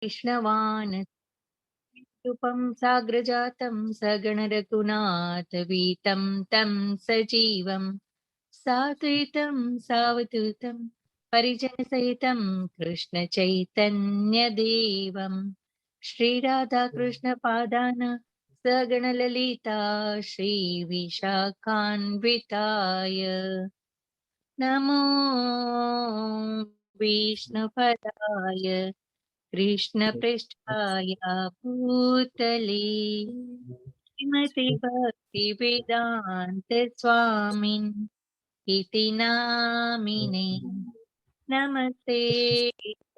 वैष्णवान् रूपं साग्रजातं सगणरघुनाथवीतं तं सजीवं साद्वैतं सावधूतं परिजनसहितं कृष्णचैतन्यदेवं श्रीराधाकृष्णपादान् सगणललिता श्रीविशाखान्विताय नमो विष्णुपदाय कृष्णपृष्ठाय भूतले श्रीमते भक्तिवेदान्त स्वामिन् इति नामिने। नमस्ते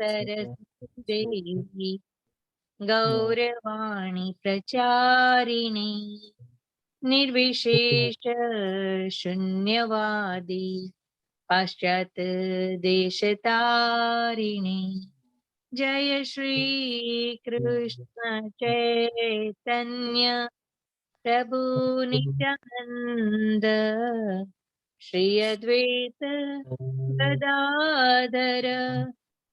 सरस्वती गौरवाणी प्रचारिणे निर्विशेष शून्यवादी पाश्चात्य देशतारिणे। जय श्री कृष्ण चैतन्य प्रभु नित्यानंद श्री अद्वैत गदाधर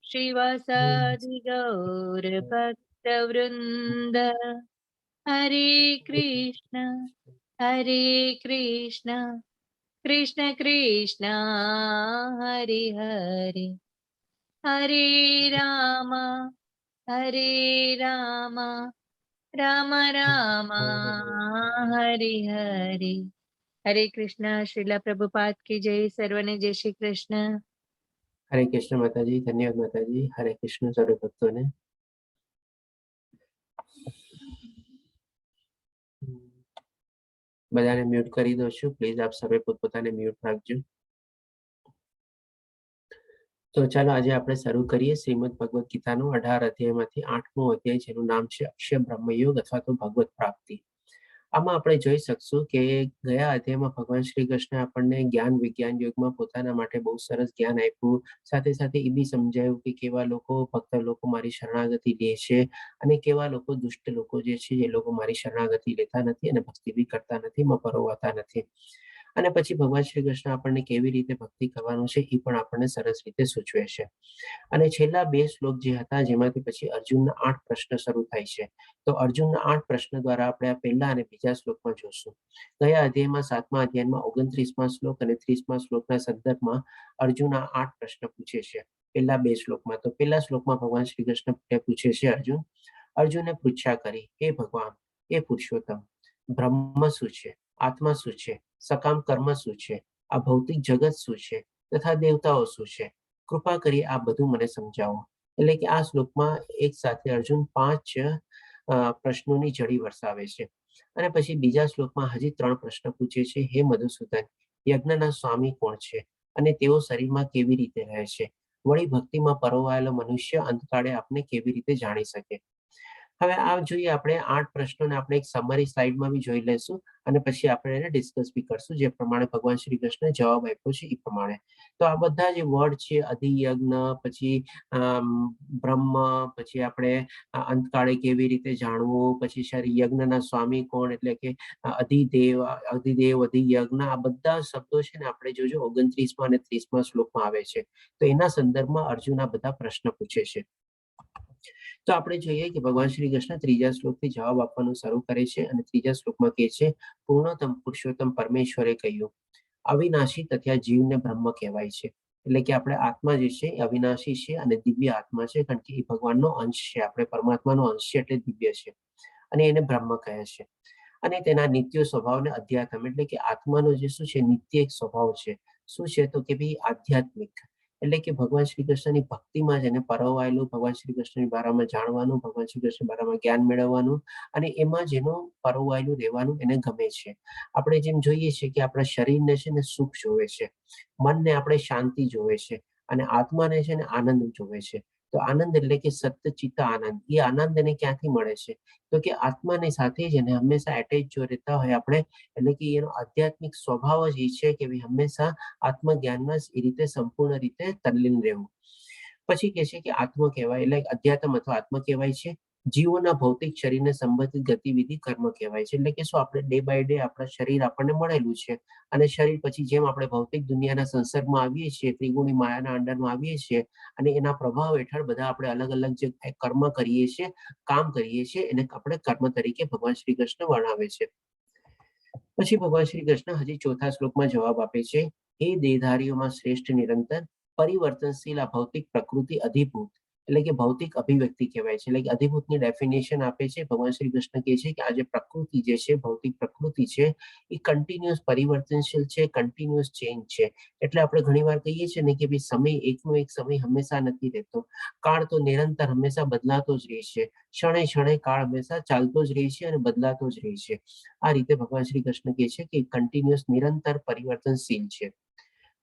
श्रीवासादि गौर भक्तवृंद। हरे कृष्ण हरे कृष्ण कृष्ण कृष्ण हरे हरे, हरे राम हरे राम राम राम हरे हरे। હરે કૃષ્ણ. શ્રીલા પ્રભુપાદ કી જય. સર્વને જય શ્રી કૃષ્ણ. હરે કૃષ્ણ માતાજી. ધન્યવાદ માતાજી. હરે કૃષ્ણ સર્વે ભક્તોને. બધાને મ્યુટ કરી દઉં છું. પ્લીઝ આપ સર્વે પોતપોતાને મ્યુટ રાખજો. તો ચાલો, આજે આપણે શરૂ કરીએ શ્રીમદ ભગવદ્ ગીતાનો 18 અધ્યાયમાંથી આઠમો અધ્યાય, જેનું નામ છે અક્ષય બ્રહ્મયોગ અથવા તો ભગવત પ્રાપ્તિ. આમાં આપણે જોઈ શકશું કે ગયા અધ્યાયમાં ભગવાન શ્રી કૃષ્ણ આપણને જ્ઞાન વિજ્ઞાન યોગમાં પોતાના માટે બહુ સરસ જ્ઞાન આપ્યું. સાથે સાથે એ બી સમજાયું કે કેવા લોકો ભક્ત લોકો મારી શરણાગતિ લે છે અને કેવા લોકો દુષ્ટ લોકો જે છે, એ લોકો મારી શરણાગતિ લેતા નથી અને ભક્તિ બી કરતા નથી, માં પરોવાતા નથી. અને પછી ભગવાન શ્રી કૃષ્ણ આપણને કેવી રીતે ભક્તિ કરવાનું છે એ પણ આપણને સરસ રીતે સૂચવે છે. અને છેલ્લા બે શ્લોક જે હતા, જેમાંથી પછી અર્જુનના આઠ પ્રશ્ન શરૂ થાય છે, તો અર્જુનના આઠ પ્રશ્ન દ્વારા આપણે આ પહેલા અને બીજા શ્લોકમાં જોશું. ગયા અધ્યાયમાં, સાતમા અધ્યાયમાં 29મા શ્લોક અને 30મા શ્લોકના સંદર્ભમાં અર્જુન આ આઠ પ્રશ્ન પૂછે છે પહેલા બે શ્લોકમાં. તો પહેલા શ્લોકમાં ભગવાન શ્રી કૃષ્ણ પૂછે છે અર્જુન, અર્જુને પૃચ્છા કરી, હે ભગવાન, હે પુરુષોત્તમ, બ્રહ્મ શું છે? આત્મા શું છે? સકામ કર્મ શું છે? આ ભૌતિક જગત શું છે તથા દેવતાઓ શું છે? કૃપા કરી આ બધું મને સમજાવો. એટલે કે આ શ્લોકમાં એક સાથે અર્જુન પાંચ પ્રશ્નોની જડી વરસાવે છે. અને પછી બીજા શ્લોકમાં હજી ત્રણ પ્રશ્ન પૂછે છે. હે મધુસૂદન, યજ્ઞના સ્વામી કોણ છે અને તેઓ શરીરમાં કેવી રીતે રહે છે? વળી ભક્તિમાં પરોવાયેલો મનુષ્ય અંતકાળે આપને કેવી રીતે જાણી શકે? હવે આ જોઈએ આપણે આઠ પ્રશ્નોને આપણે એક સમરી સ્લાઇડમાં બી જોઈ લેશું અને પછી આપણે એને ડિસ્કસ બી કરશું, જે પ્રમાણે ભગવાન શ્રી કૃષ્ણે જવાબ આપ્યો છે એ પ્રમાણે. તો આ બધા જે વર્ડ છે, અધિયજ્ઞ, પછી બ્રહ્મ, પછી આપણે અંતકાળે કેવી રીતે જાણવું, પછી શરીર, યજ્ઞના સ્વામી કોણ, એટલે કે અધિદેવ, અધિદેવ, અધિયજ્ઞ, આ બધા શબ્દો છે ને આપણે જોજો 29માં અને 30મા શ્લોકમાં આવે છે. તો એના સંદર્ભમાં અર્જુન આ બધા પ્રશ્ન પૂછે છે. તો આપણે જોઈએ કે ભગવાન શ્રી કૃષ્ણ ત્રીજા શ્લોકથી જવાબ આપવાનું શરૂ કરે છે અને ત્રીજા શ્લોકમાં કહે છે, પૂર્ણોત્તમ પુરુષોત્તમ પરમેશ્વરે કહ્યું, અવિનાશી તથા જીવને બ્રહ્મ કહેવાય છે. એટલે કે આપણે આત્મા જે છે એ અવિનાશી છે અને દિવ્ય આત્મા છે, કારણ કે એ ભગવાનનો અંશ છે, આપણે પરમાત્માનો અંશ છે, એટલે દિવ્ય છે અને એને બ્રહ્મ કહે છે. અને તેના નિત્ય સ્વભાવને અધ્યાત્મ, એટલે કે આત્માનો જે શું છે, નિત્ય એક સ્વભાવ છે. શું છે? તો કે ભાઈ આધ્યાત્મિક, એટલે કે ભગવાન શ્રી કૃષ્ણની ભક્તિમાં જ એને પરોવાયેલું, ભગવાન શ્રી કૃષ્ણની બારામાં જાણવાનું, ભગવાન શ્રી કૃષ્ણ બારામાં જ્ઞાન મેળવવાનું અને એમાં જેનું પરોવાયેલું રહેવાનું એને ગમે છે. આપણે જેમ જોઈએ છીએ કે આપણા શરીરને છે ને સુખ જોવે છે, મનને આપણે શાંતિ જોવે છે અને આત્માને છે ને આનંદ જોવે છે. તો આનંદ એટલે કે સત્ય આનંદ, એ આનંદ એને ક્યાંથી મળે છે? તો કે આત્માની સાથે જ એને હંમેશા એટેચ જો રહેતા હોય આપણે, એટલે કે એનો આધ્યાત્મિક સ્વભાવ જ એ છે કે ભાઈ હંમેશા આત્મજ્ઞાનમાં જ એ રીતે સંપૂર્ણ રીતે તલ્લીન રહેવું. પછી કે છે કે આત્મા કહેવાય, એટલે અધ્યાત્મ અથવા આત્મા કહેવાય છે. જીવોના ભૌતિક શરીરને સંબંધિત ગતિવિધિ કર્મ કહેવાય છે. એટલે કે શું, આપણે ડે બાય ડે આપણા શરીર આપણને મળેલું છે અને શરીર પછી જેમ આપણે ભૌતિક દુનિયાના સંસર્ગમાં આવીએ છીએ, ત્રિગુણી માયાના અંડરમાં આવીએ છીએ અને એના પ્રભાવ હેઠળ બધા આપણે અલગ અલગ જે કર્મ કરીએ છીએ, કામ કરીએ છીએ, એને આપણે કર્મ તરીકે ભગવાન શ્રી કૃષ્ણ વર્ણવે છે. પછી ભગવાન શ્રી કૃષ્ણ હજી ચોથા શ્લોકમાં જવાબ આપે છે, હે દેહધારીઓમાં શ્રેષ્ઠ, નિરંતર પરિવર્તનશીલ આ ભૌતિક પ્રકૃતિ અધિભૂત, એટલે કે ભૌતિક અભિવ્યક્તિ કહેવાય છે. એટલે કે અધિભૂતની ડેફિનેશન આપે છે. ભગવાન શ્રી કૃષ્ણ કહે છે કે આ જે પ્રકૃતિ જે છે, ભૌતિક પ્રકૃતિ છે, એ કન્ટિન્યુઅસ પરિવર્તનશીલ છે, કન્ટિન્યુઅસ ચેન્જ છે. એટલે આપણે ઘણીવાર કહીએ છીએ ને કે ભાઈ, સમય એકનો એક સમય હંમેશા નથી રહેતો. કાળ તો નિરંતર હંમેશા બદલાતો જ રહે છે. ક્ષણે ક્ષણે કાળ હંમેશા ચાલતો જ રહે છે અને બદલાતો જ રહે છે. આ રીતે ભગવાન શ્રી કૃષ્ણ કહે છે કે કન્ટિન્યુઅસ, નિરંતર પરિવર્તનશીલ છે.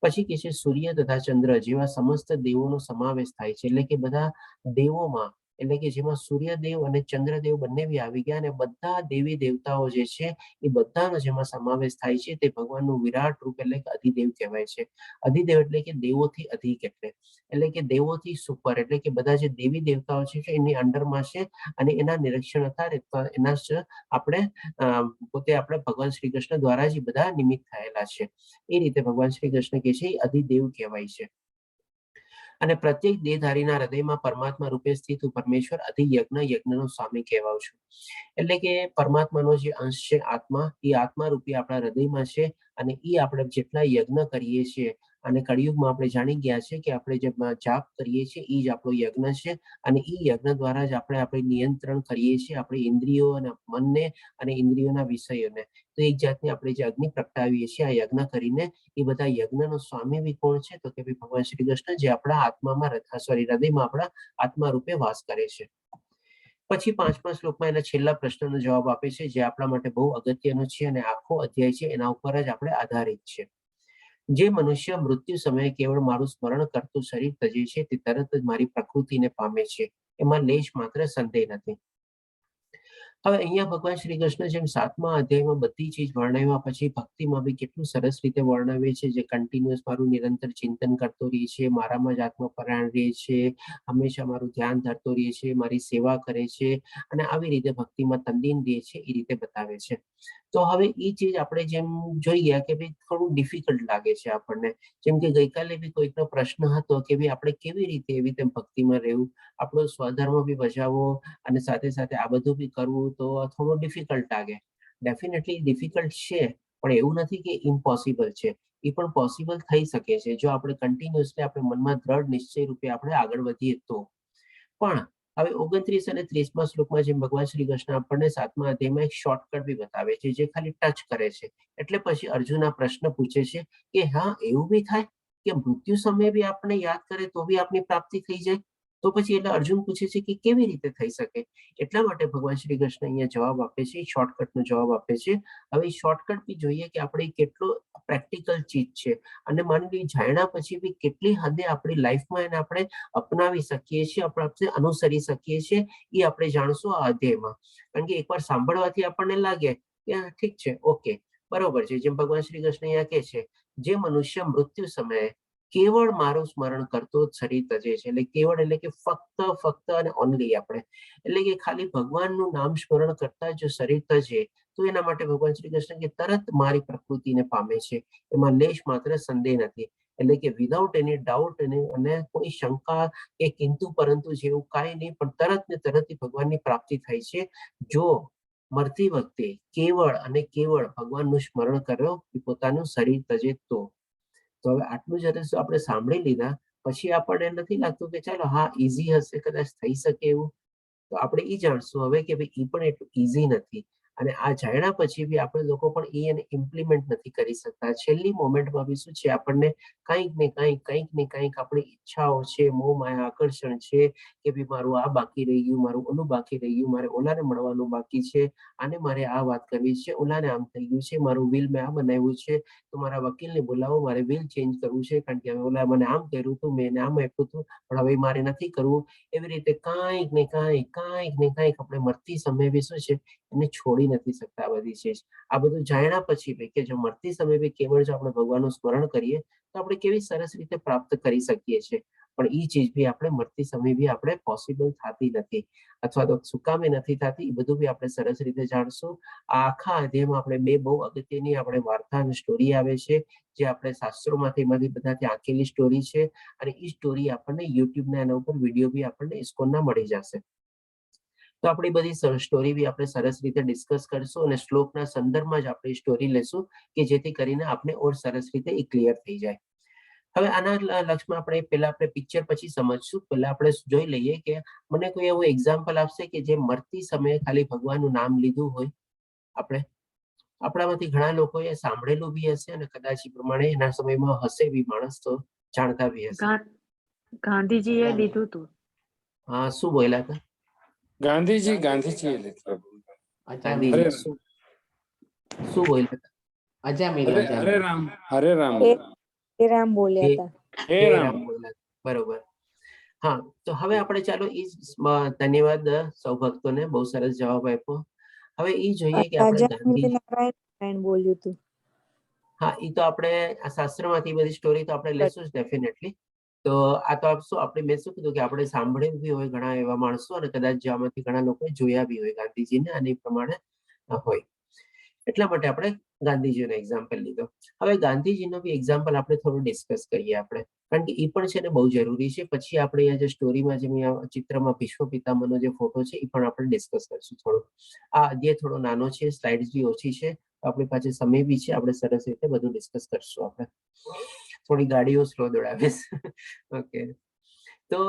પછી કે છે, સૂર્ય તથા ચંદ્ર જેવા સમસ્ત દેવોનો સમાવેશ થાય છે. એટલે કે બધા દેવોમાં, એટલે કે જેમાં સૂર્યદેવ અને ચંદ્રદેવ બંને બી આવી ગયા અને બધા દેવી દેવતાઓ જે છે એ બધાનો જેમાં સમાવેશ થાય છે તે ભગવાનનું વિરાટ રૂપ એટલે કે અધિદેવ કહેવાય છે. અધિદેવ એટલે કે દેવોથી અધિક, એટલે કે દેવોથી સુપર, એટલે કે બધા જે દેવી દેવતાઓ છે એની અંડરમાં છે અને એના નિરીક્ષણ હતા, એના આપણે પોતે આપણે ભગવાન શ્રી કૃષ્ણ દ્વારા જ બધા નિમિત્ત થયેલા છે. એ રીતે ભગવાન શ્રી કૃષ્ણ કહે છે, એ અધિદેવ કહેવાય છે. અને પ્રત્યેક દેહધારીના હૃદયમાં પરમાત્મા રૂપે સ્થિત હું પરમેશ્વર અધિયજ્ઞ, યજ્ઞનો સ્વામી કહેવાઉં છું. એટલે કે પરમાત્માનો જે અંશ છે આત્મા, એ આત્મા રૂપી આપણા હૃદયમાં છે અને એ આપણે જેટલા યજ્ઞ કરીએ છીએ, અને કળિયુગમાં આપણે જાણી ગયા છે કે આપણે જે જાપ કરીએ છીએ એ જ આપણો યજ્ઞ છે અને એ યજ્ઞ દ્વારા જ આપણે આપણે નિયંત્રણ કરીએ છીએ આપણી ઇન્દ્રિયો અને મનને અને ઇન્દ્રિયોના વિષયોને. તો એક જાતની આપણે જે અગ્નિ પ્રગટાવીએ છીએ આ યજ્ઞ કરીને, એ બધા યજ્ઞનો સ્વામી બી કોણ છે? તો કે ભાઈ, ભગવાન શ્રી કૃષ્ણ, જે આપણા આત્મામાં, સોરી, હૃદયમાં આપણા આત્મા રૂપે વાસ કરે છે. પછી પાંચમા શ્લોકમાં એના છેલ્લા પ્રશ્નનો જવાબ આપે છે, જે આપણા માટે બહુ અગત્યનો છે અને આખો અધ્યાય છે એના ઉપર જ આપણે આધારિત છે. જે મનુષ્ય મૃત્યુ સમયે કેવળ મારું સ્મરણ કરતું શરીર તજે છે તે તરત જ મારી પ્રકૃતિને પામે છે, એમાં લેશ માત્ર સંદેહ નથી. હવે અહીંયા ભગવાન શ્રી કૃષ્ણ જેમ સાતમા અધ્યાયમાં બધી ચીજ વર્ણવ્યા પછી ભક્તિમાં બી કેટલું સરસ રીતે વર્ણવે છે, જે કન્ટિન્યુઅસ મારું નિરંતર ચિંતન કરતો રહે છે, મારામાં જ આત્મપરાયણ રહે છે, હંમેશા મારું ધ્યાન ધરતો રહે છે, મારી સેવા કરે છે અને આવી રીતે ભક્તિમાં તલ્લીન રહે છે, એ રીતે બતાવે છે. તો હવે એ ચીજ આપણે જેમ જોઈ ગયા કે ભાઈ, થોડું ડિફિકલ્ટ લાગે છે આપણને. જેમ કે ગઈકાલે બી કોઈકનો પ્રશ્ન હતો કે ભાઈ, આપણે કેવી રીતે એવી રીતે ભક્તિમાં રહેવું, આપણો સ્વધર્મ બી બજાવવો અને સાથે સાથે આ બધું બી કરવું, તો થોડું ડિફિકલ્ટ લાગે. ડેફિનેટલી ડિફિકલ્ટ છે, પણ એવું નથી કે ઇમ્પોસિબલ છે. એ પણ પોસિબલ થઈ શકે છે, જો આપણે કન્ટિન્યુઅસલી આપણે મનમાં દ્રઢ નિશ્ચય રૂપે આપણે આગળ વધીએ તો. પણ હવે 29 અને 30મા શ્લોકમાં જેમ ભગવાન શ્રી કૃષ્ણ આપણને સાતમા અધ્યાયમાં એક શોર્ટકટ બી બતાવે છે, જે ખાલી ટચ કરે છે. એટલે પછી અર્જુન આ પ્રશ્ન પૂછે છે કે હા, એવું બી થાય કે મૃત્યુ સમયે બી આપણે યાદ કરે તો બી આપની પ્રાપ્તિ થઈ જાય? તો પછી એટલે અર્જુન પૂછે છે કે કેવી રીતે થઈ શકે? એટલા માટે ભગવાન શ્રી કૃષ્ણ અહીંયા જવાબ આપે છે, શોર્ટકટનો જવાબ આપે છે. હવે શોર્ટકટ બી જોઈએ કે આપણે કેટલો પ્રેક્ટિકલ ચીજ છે અને માની લઈએ જાણ્યા પછી બી કેટલી હદે આપણી લાઈફમાં એને આપણે અપનાવી શકીએ છીએ, આપણે અનુસરી શકીએ છીએ, એ આપણે જાણશું આ અધ્યાયમાં. કારણ કે એકવાર સાંભળવાથી આપણને લાગે કે ઠીક છે, ઓકે, બરોબર છે. જેમ ભગવાન શ્રી કૃષ્ણ અહીંયા કહે છે, જે મનુષ્ય મૃત્યુ સમયે કેવળ મારું સ્મરણ કરતો જ શરીર તજે છે. એટલે કેવળ એટલે કે ફક્ત ફક્ત અને ઓનલી આપણે, એટલે કે ખાલી ભગવાનનું નામ સ્મરણ કરતા જો શરીર તજે તો એના માટે ભગવાન શ્રી કૃષ્ણ કે તરત મારી પ્રકૃતિને પામે છે, એમાં લેશ માત્ર સંદેહ નથી. એટલે કે વિધાઉટ એની ડાઉટ અને કોઈ શંકા કે કિંતુ પરંતુ જેવું કાંઈ નહીં, પણ તરત ને તરત ભગવાનની પ્રાપ્તિ થાય છે, જો મરતી વખતે કેવળ અને કેવળ ભગવાનનું સ્મરણ કર્યો, પોતાનું શરીર તજે તો. તો હવે આટલું જ આપણે સાંભળી લીધા પછી આપણને નથી લાગતું કે ચાલો હા, ઈઝી હશે, કદાચ થઈ શકે એવું? તો આપણે એ જાણશું હવે કે ભાઈ, એ પણ એટલું ઈઝી નથી અને આ જાણ્યા પછી બી આપણે લોકો પણ એ એને ઇમ્પ્લિમેન્ટ નથી કરી શકતા. છેલ્લી મોમેન્ટમાં બી શું છે, આપણને કંઈક ને કંઈક, કંઈક ને કંઈક આપણી ઈચ્છાઓ છે, મોહ માયા આકર્ષણ છે કે ભાઈ, મારું આ બાકી રહી ગયું, મારું ઓલું બાકી રહી ગયું, મારે ઓલાને મળવાનું બાકી છે, આને મારે આ વાત કરવી છે, ઓલાને આમ થઈ ગયું છે, મારું will મેં આ બનાવ્યું છે તો મારા વકીલને બોલાવો, મારે will change કરવું છે, કારણ કે હવે ઓલા મને આમ કર્યું હતું, મેં એને આમ આપ્યું હતું, પણ હવે મારે નથી કરવું. એવી રીતે કાંઈક ને કાંઈક, કાંઈક ને કાંઈક આપણે મરતી સમય બી શું છે, એને છોડી નથી શકતા આ બધી ચીજ. આ બધું જાણ્યા પછી બી કે જો મરતી સમય બી કેવળ જો આપણે ભગવાનનું સ્મરણ કરીએ તો આપણે કેવી સરસ રીતે પ્રાપ્ત કરી શકીએ છીએ. પણ એ ચીજ બી આપણે મરતી સમય બી આપણે પોસિબલ થતી નથી અથવા તો શું કામે નથી થતી, એ બધું બી આપણે સરસ રીતે જાણશું. આ આખા અધ્યાયમાં આપણે બે બહુ અગત્યની આપણે વાર્તા અને સ્ટોરી આવે છે, જે આપણે શાસ્ત્રોમાંથી એમાંથી બધાથી આંકેલી સ્ટોરી છે અને એ સ્ટોરી આપણને યુટ્યુબના એના ઉપર વિડીયો બી આપણને ઇસ્કોનના મળી જશે. તો આપણી બધી સ્ટોરી બી આપણે સરસ રીતે ડિસ્કસ કરશું અને શ્લોકના સંદર્ભમાં જ આપણે સ્ટોરી લેશું કે જેથી કરીને આપણે ઓર સરસ રીતે એ ક્લિયર થઈ જાય. હવે આના લક્ષમાં આપણે પહેલા આપણે પિક્ચર પછી સમજશું. પહેલા આપણે જોઈ લઈએ કે મને કોઈ એવું એક્ઝામ્પલ આપશે કે જે મરતી સમયે ખાલી ભગવાનનું નામ લીધું હોય? આપણે આપણામાંથી ઘણા લોકોએ સાંભળેલું બી હશે અને કદાચ એ પ્રમાણે એના સમયમાં હશે બી માણસ તો જાણતા બી હશે. ગાંધીજીએ લીધું તું. હા, શું બોલ્યા હતા? ગાંધીજી, ગાંધીજીએ લીધું. ગાંધીજી. અરે. શું શું બોલ્યા હતા? અજામિલ. હરે હરે રામ, હરે રામ. હે રામ બોલ્યા હતા. હે હે રામ. રામ બોલ્યા હતા. બરોબર, હા. તો હવે આપણે ચાલો ઈ ધન્યવાદ સૌ ભક્તોને, બહુ સરસ જવાબ આપ્યો. હવે એ જોઈએ કે આપણે અજામિલ ગાંધી નારાયણ નારાયણ બોલ્યું હતું. હા, એ તો આપણે આ શાસ્ત્રમાંથી બધી સ્ટોરી તો આપણે લેશું જ ડેફિનેટલી. તો આ તો આપ શું આપણે મેં શું કીધું કે આપણે સાંભળ્યું બી હોય ઘણા એવા માણસો અને કદાચ આમાંથી ઘણા લોકોએ જોયા બી હોય ગાંધીજીને અને એ પ્રમાણે હોય, એટલા માટે આપણે ગાંધીજીનો એક્ઝામ્પલ લીધો. હવે ગાંધીજીનો બી એક્ઝામ્પલ આપણે થોડું ડિસ્કસ કરીએ આપણે, કારણ કે એ પણ છે ને બહુ જરૂરી છે. પછી આપણે અહીંયા જે સ્ટોરીમાં જે અહીંયા ચિત્રમાં ભીષ્મ પિતામહનો જે ફોટો છે એ પણ આપણે ડિસ્કસ કરશું થોડું. આ અધ્યાય થોડો નાનો છે, સ્લાઇડ્સ બી ઓછી છે, આપણી પાસે સમય બી છે, આપણે સરસ રીતે બધું ડિસ્કસ કરશું. આપણે થોડી ગાડીઓ સ્લો દોડાવીશ. ઓકે, તો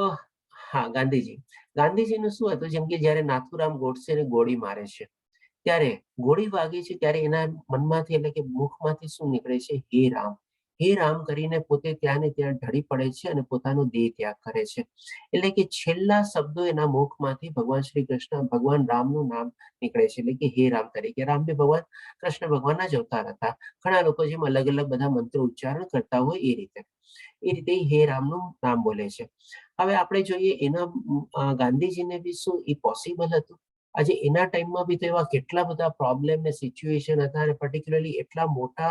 હા, ગાંધીજી. ગાંધીજીનું શું હતું? જેમ કે જ્યારે નાથુરામ ગોડસેને ગોળી મારે છે, ત્યારે ગોળી વાગે છે ત્યારે એના મનમાંથી, એટલે કે મુખમાંથી શું નીકળે છે? હે રામ, હે રામ કરીને પોતે ત્યાં ને ત્યાં ઢળી પડે છે અને પોતાનો દેહ ત્યાગ કરે છે. એટલે કે છેલ્લા શબ્દો એના મુખમાંથી ભગવાન શ્રી કૃષ્ણ, ભગવાન રામનું નામ નીકળે છે, એટલે કે હે રામ તરીકે. રામ બી ભગવાન કૃષ્ણ ભગવાનના જ અવતાર હતા. ઘણા લોકો જેમ અલગ અલગ બધા મંત્રો ઉચ્ચારણ કરતા હોય એ રીતે હે રામનું નામ બોલે છે. હવે આપણે જોઈએ એના ગાંધીજીને બી શું એ પોસિબલ હતું? આજે એના ટાઈમમાં બી તો એવા કેટલા બધા પ્રોબ્લેમ ને સિચ્યુએશન હતા અને પર્ટિક્યુલરલી એટલા મોટા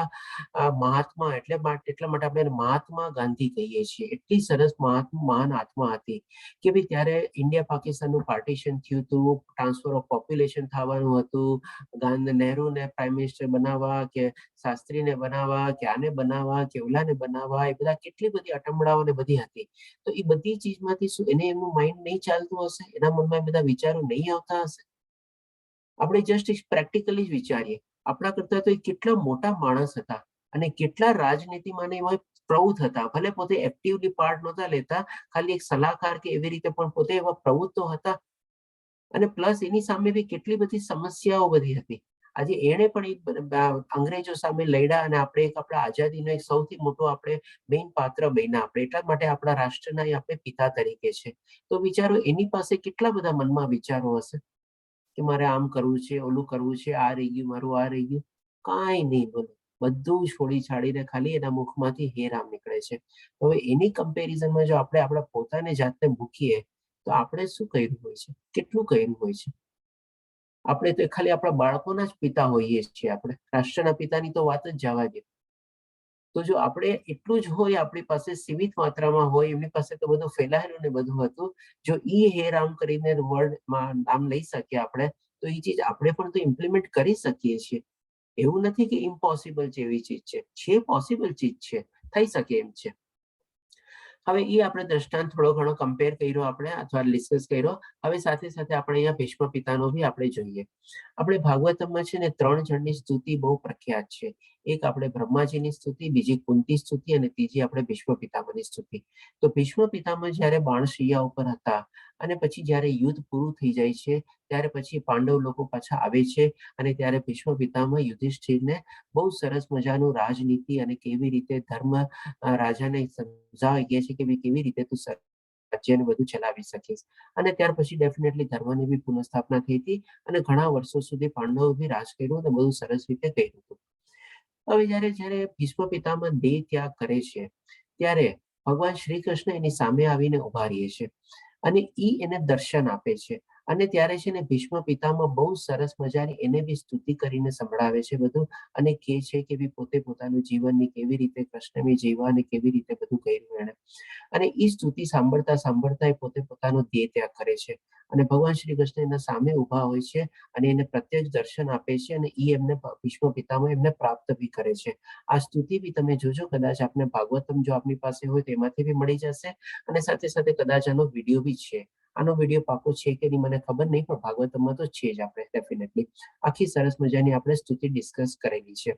મહાત્મા, એટલે એટલા માટે આપણે એને મહાત્મા ગાંધી કહીએ છીએ. એટલી સરસ મહાત્મા, મહાન આત્મા હતી કે ભાઈ ત્યારે ઇન્ડિયા પાકિસ્તાનનું પાર્ટીશન થયું હતું, ટ્રાન્સફર ઓફ પોપ્યુલેશન થવાનું હતું, ગાંધી નહેરુને પ્રાઇમ મિનિસ્ટર બનાવવા કે શાસ્ત્રીને બનાવવા કે આને બનાવવા કે ઓલાને બનાવવા, એ બધા કેટલી બધી અટંબડાઓ ને બધી હતી. તો એ બધી ચીજમાંથી શું એને એમનું માઇન્ડ નહીં ચાલતું હશે? એના મનમાં એ બધા વિચારો નહીં આવતા હશે? આપણે જસ્ટ પ્રેક્ટિકલી જ વિચારીએ, આપણા કરતા તો એ કેટલા મોટા માણસ હતા અને કેટલા રાજનીતિમાં ને એમાં પ્રવૃત્ત હતા. ભલે પોતે એક્ટિવલી પાર્ટ નહોતા લેતા, ખાલી એક સલાહકાર કે એવી રીતે, પણ પોતે એવા પ્રવૃત્ત તો હતા. અને પ્લસ એની સામે બી કેટલી બધી સમસ્યાઓ બધી હતી. આજે એણે પણ એક અંગ્રેજો સામે લડ્યા અને આપણે એક આપણા આઝાદીનો એક સૌથી મોટો આપણે મેઇન પાત્ર બન્યા આપણે. એટલા માટે આપણા રાષ્ટ્રના એ આપણે પિતા તરીકે છે. તો વિચારો, એની પાસે કેટલા બધા મનમાં વિચારો હશે કે મારે આમ કરવું છે, ઓલું કરવું છે, આ રહી ગયું મારું, આ રહી ગયું. કાંઈ નહીં, બોલો, બધું છોડી છાડીને ખાલી એના મુખમાંથી હે રામ નીકળે છે. હવે એની કમ્પેરિઝનમાં જો આપણે આપણા પોતાની જાતને મૂકીએ તો આપણે શું કર્યું હોય છે? કેટલું કર્યું હોય છે? આપણે તો ખાલી આપણા બાળકોના જ પિતા હોઈએ છીએ, આપણે રાષ્ટ્રના પિતાની તો વાત જ જવા દે. તો જો આપણે એટલું જ હોય, આપણી પાસે સીમિત માત્રામાં હોય, એમની પાસે તો બધું ફેલાયેલું ને બધું હતું. જો ઈ હે રામ કરીને વર્ડ માં નામ લઈ શકીએ આપણે, તો એ ચીજ આપણે પણ તો ઇમ્પ્લિમેન્ટ કરી શકીએ છીએ. એવું નથી કે ઇમ્પોસિબલ જેવી ચીજ છે. છે, પોસિબલ ચીજ છે, થઈ શકે એમ છે. હવે એ આપણે દ્રષ્ટાંત થોડો ઘણો કમ્પેર કર્યો આપણે અથવા ડિસ્કસ કર્યો. હવે સાથે સાથે આપણે અહીંયા ભીષ્મ પિતાનો બી આપણે જોઈએ. આપણે ભાગવતમમાં છે ને ત્રણ જણની સ્તુતિ બહુ પ્રખ્યાત છે. એક આપણે બ્રહ્માજીની સ્તુતિ, બીજી કુંતી સ્તુતિ અને ત્રીજી આપણે ભીષ્મ પિતામહની સ્તુતિ. તો ભીષ્મ પિતામહ જ્યારે બાણશૈયા ઉપર હતા અને પછી જ્યારે યુદ્ધ પૂરું થઈ જાય છે ત્યારે પછી પાંડવ લોકો પાછા આવે છે અને ત્યારે ભીષ્મ પિતામહ યુધિષ્ઠિરને બહુ સરસ મજાનું રાજનીતિ અને કેવી રીતે ધર્મ રાજાને સમજાવી કહે છે કે ભાઈ, કેવી રીતે તું રાજ્યને બધું ચલાવી શકીશ. અને ત્યાર પછી ડેફિનેટલી ધર્મની બી પુનઃસ્થાપના થઈ હતી અને ઘણા વર્ષો સુધી પાંડવો બી રાજ કર્યું અને બધું સરસ રીતે કર્યું હતું. હવે જ્યારે જ્યારે ભીષ્મ પિતામહ દેહ ત્યાગ કરે છે ત્યારે ભગવાન શ્રી કૃષ્ણ એની સામે આવીને ઉભા રહે છે અને ઈ એને દર્શન આપે છે. અને ત્યારે છે ને ભીષ્મ પિતામહ બહુ સરસ મજાની એને બી સ્તુતિ કરીને સંભળાવે છે બધું અને કહે છે કે ભઈ પોતે પોતાનું જીવનની કેવી રીતે કૃષ્ણને જીવવા અને કેવી રીતે બધું કર્યું એણે. અને એ સ્તુતિ સાંભળતા સાંભળતા એ પોતે પોતાનો દેહ ત્યાગ કરે છે અને ભગવાન શ્રી કૃષ્ણ એના સામે ઊભા હોય છે અને એને પ્રત્યક્ષ દર્શન આપે છે અને એ એમને ભીષ્મ પિતામહ એમને પ્રાપ્ત બી કરે છે. આ સ્તુતિ બી તમે જોજો, કદાચ આપને ભાગવતમ જો આપની પાસે હોય તો એમાંથી બી મળી જશે અને સાથે સાથે કદાચ આનો વિડીયો બી છે. આનો વિડીયો પાકો છે કે નહીં મને ખબર નહીં, પણ ભાગવતમમાં તો છે જ. આપણે ડેફિનેટલી આખી સરસ મજાની આપણે સ્તુતિ ડિસ્કસ કરેલી છે.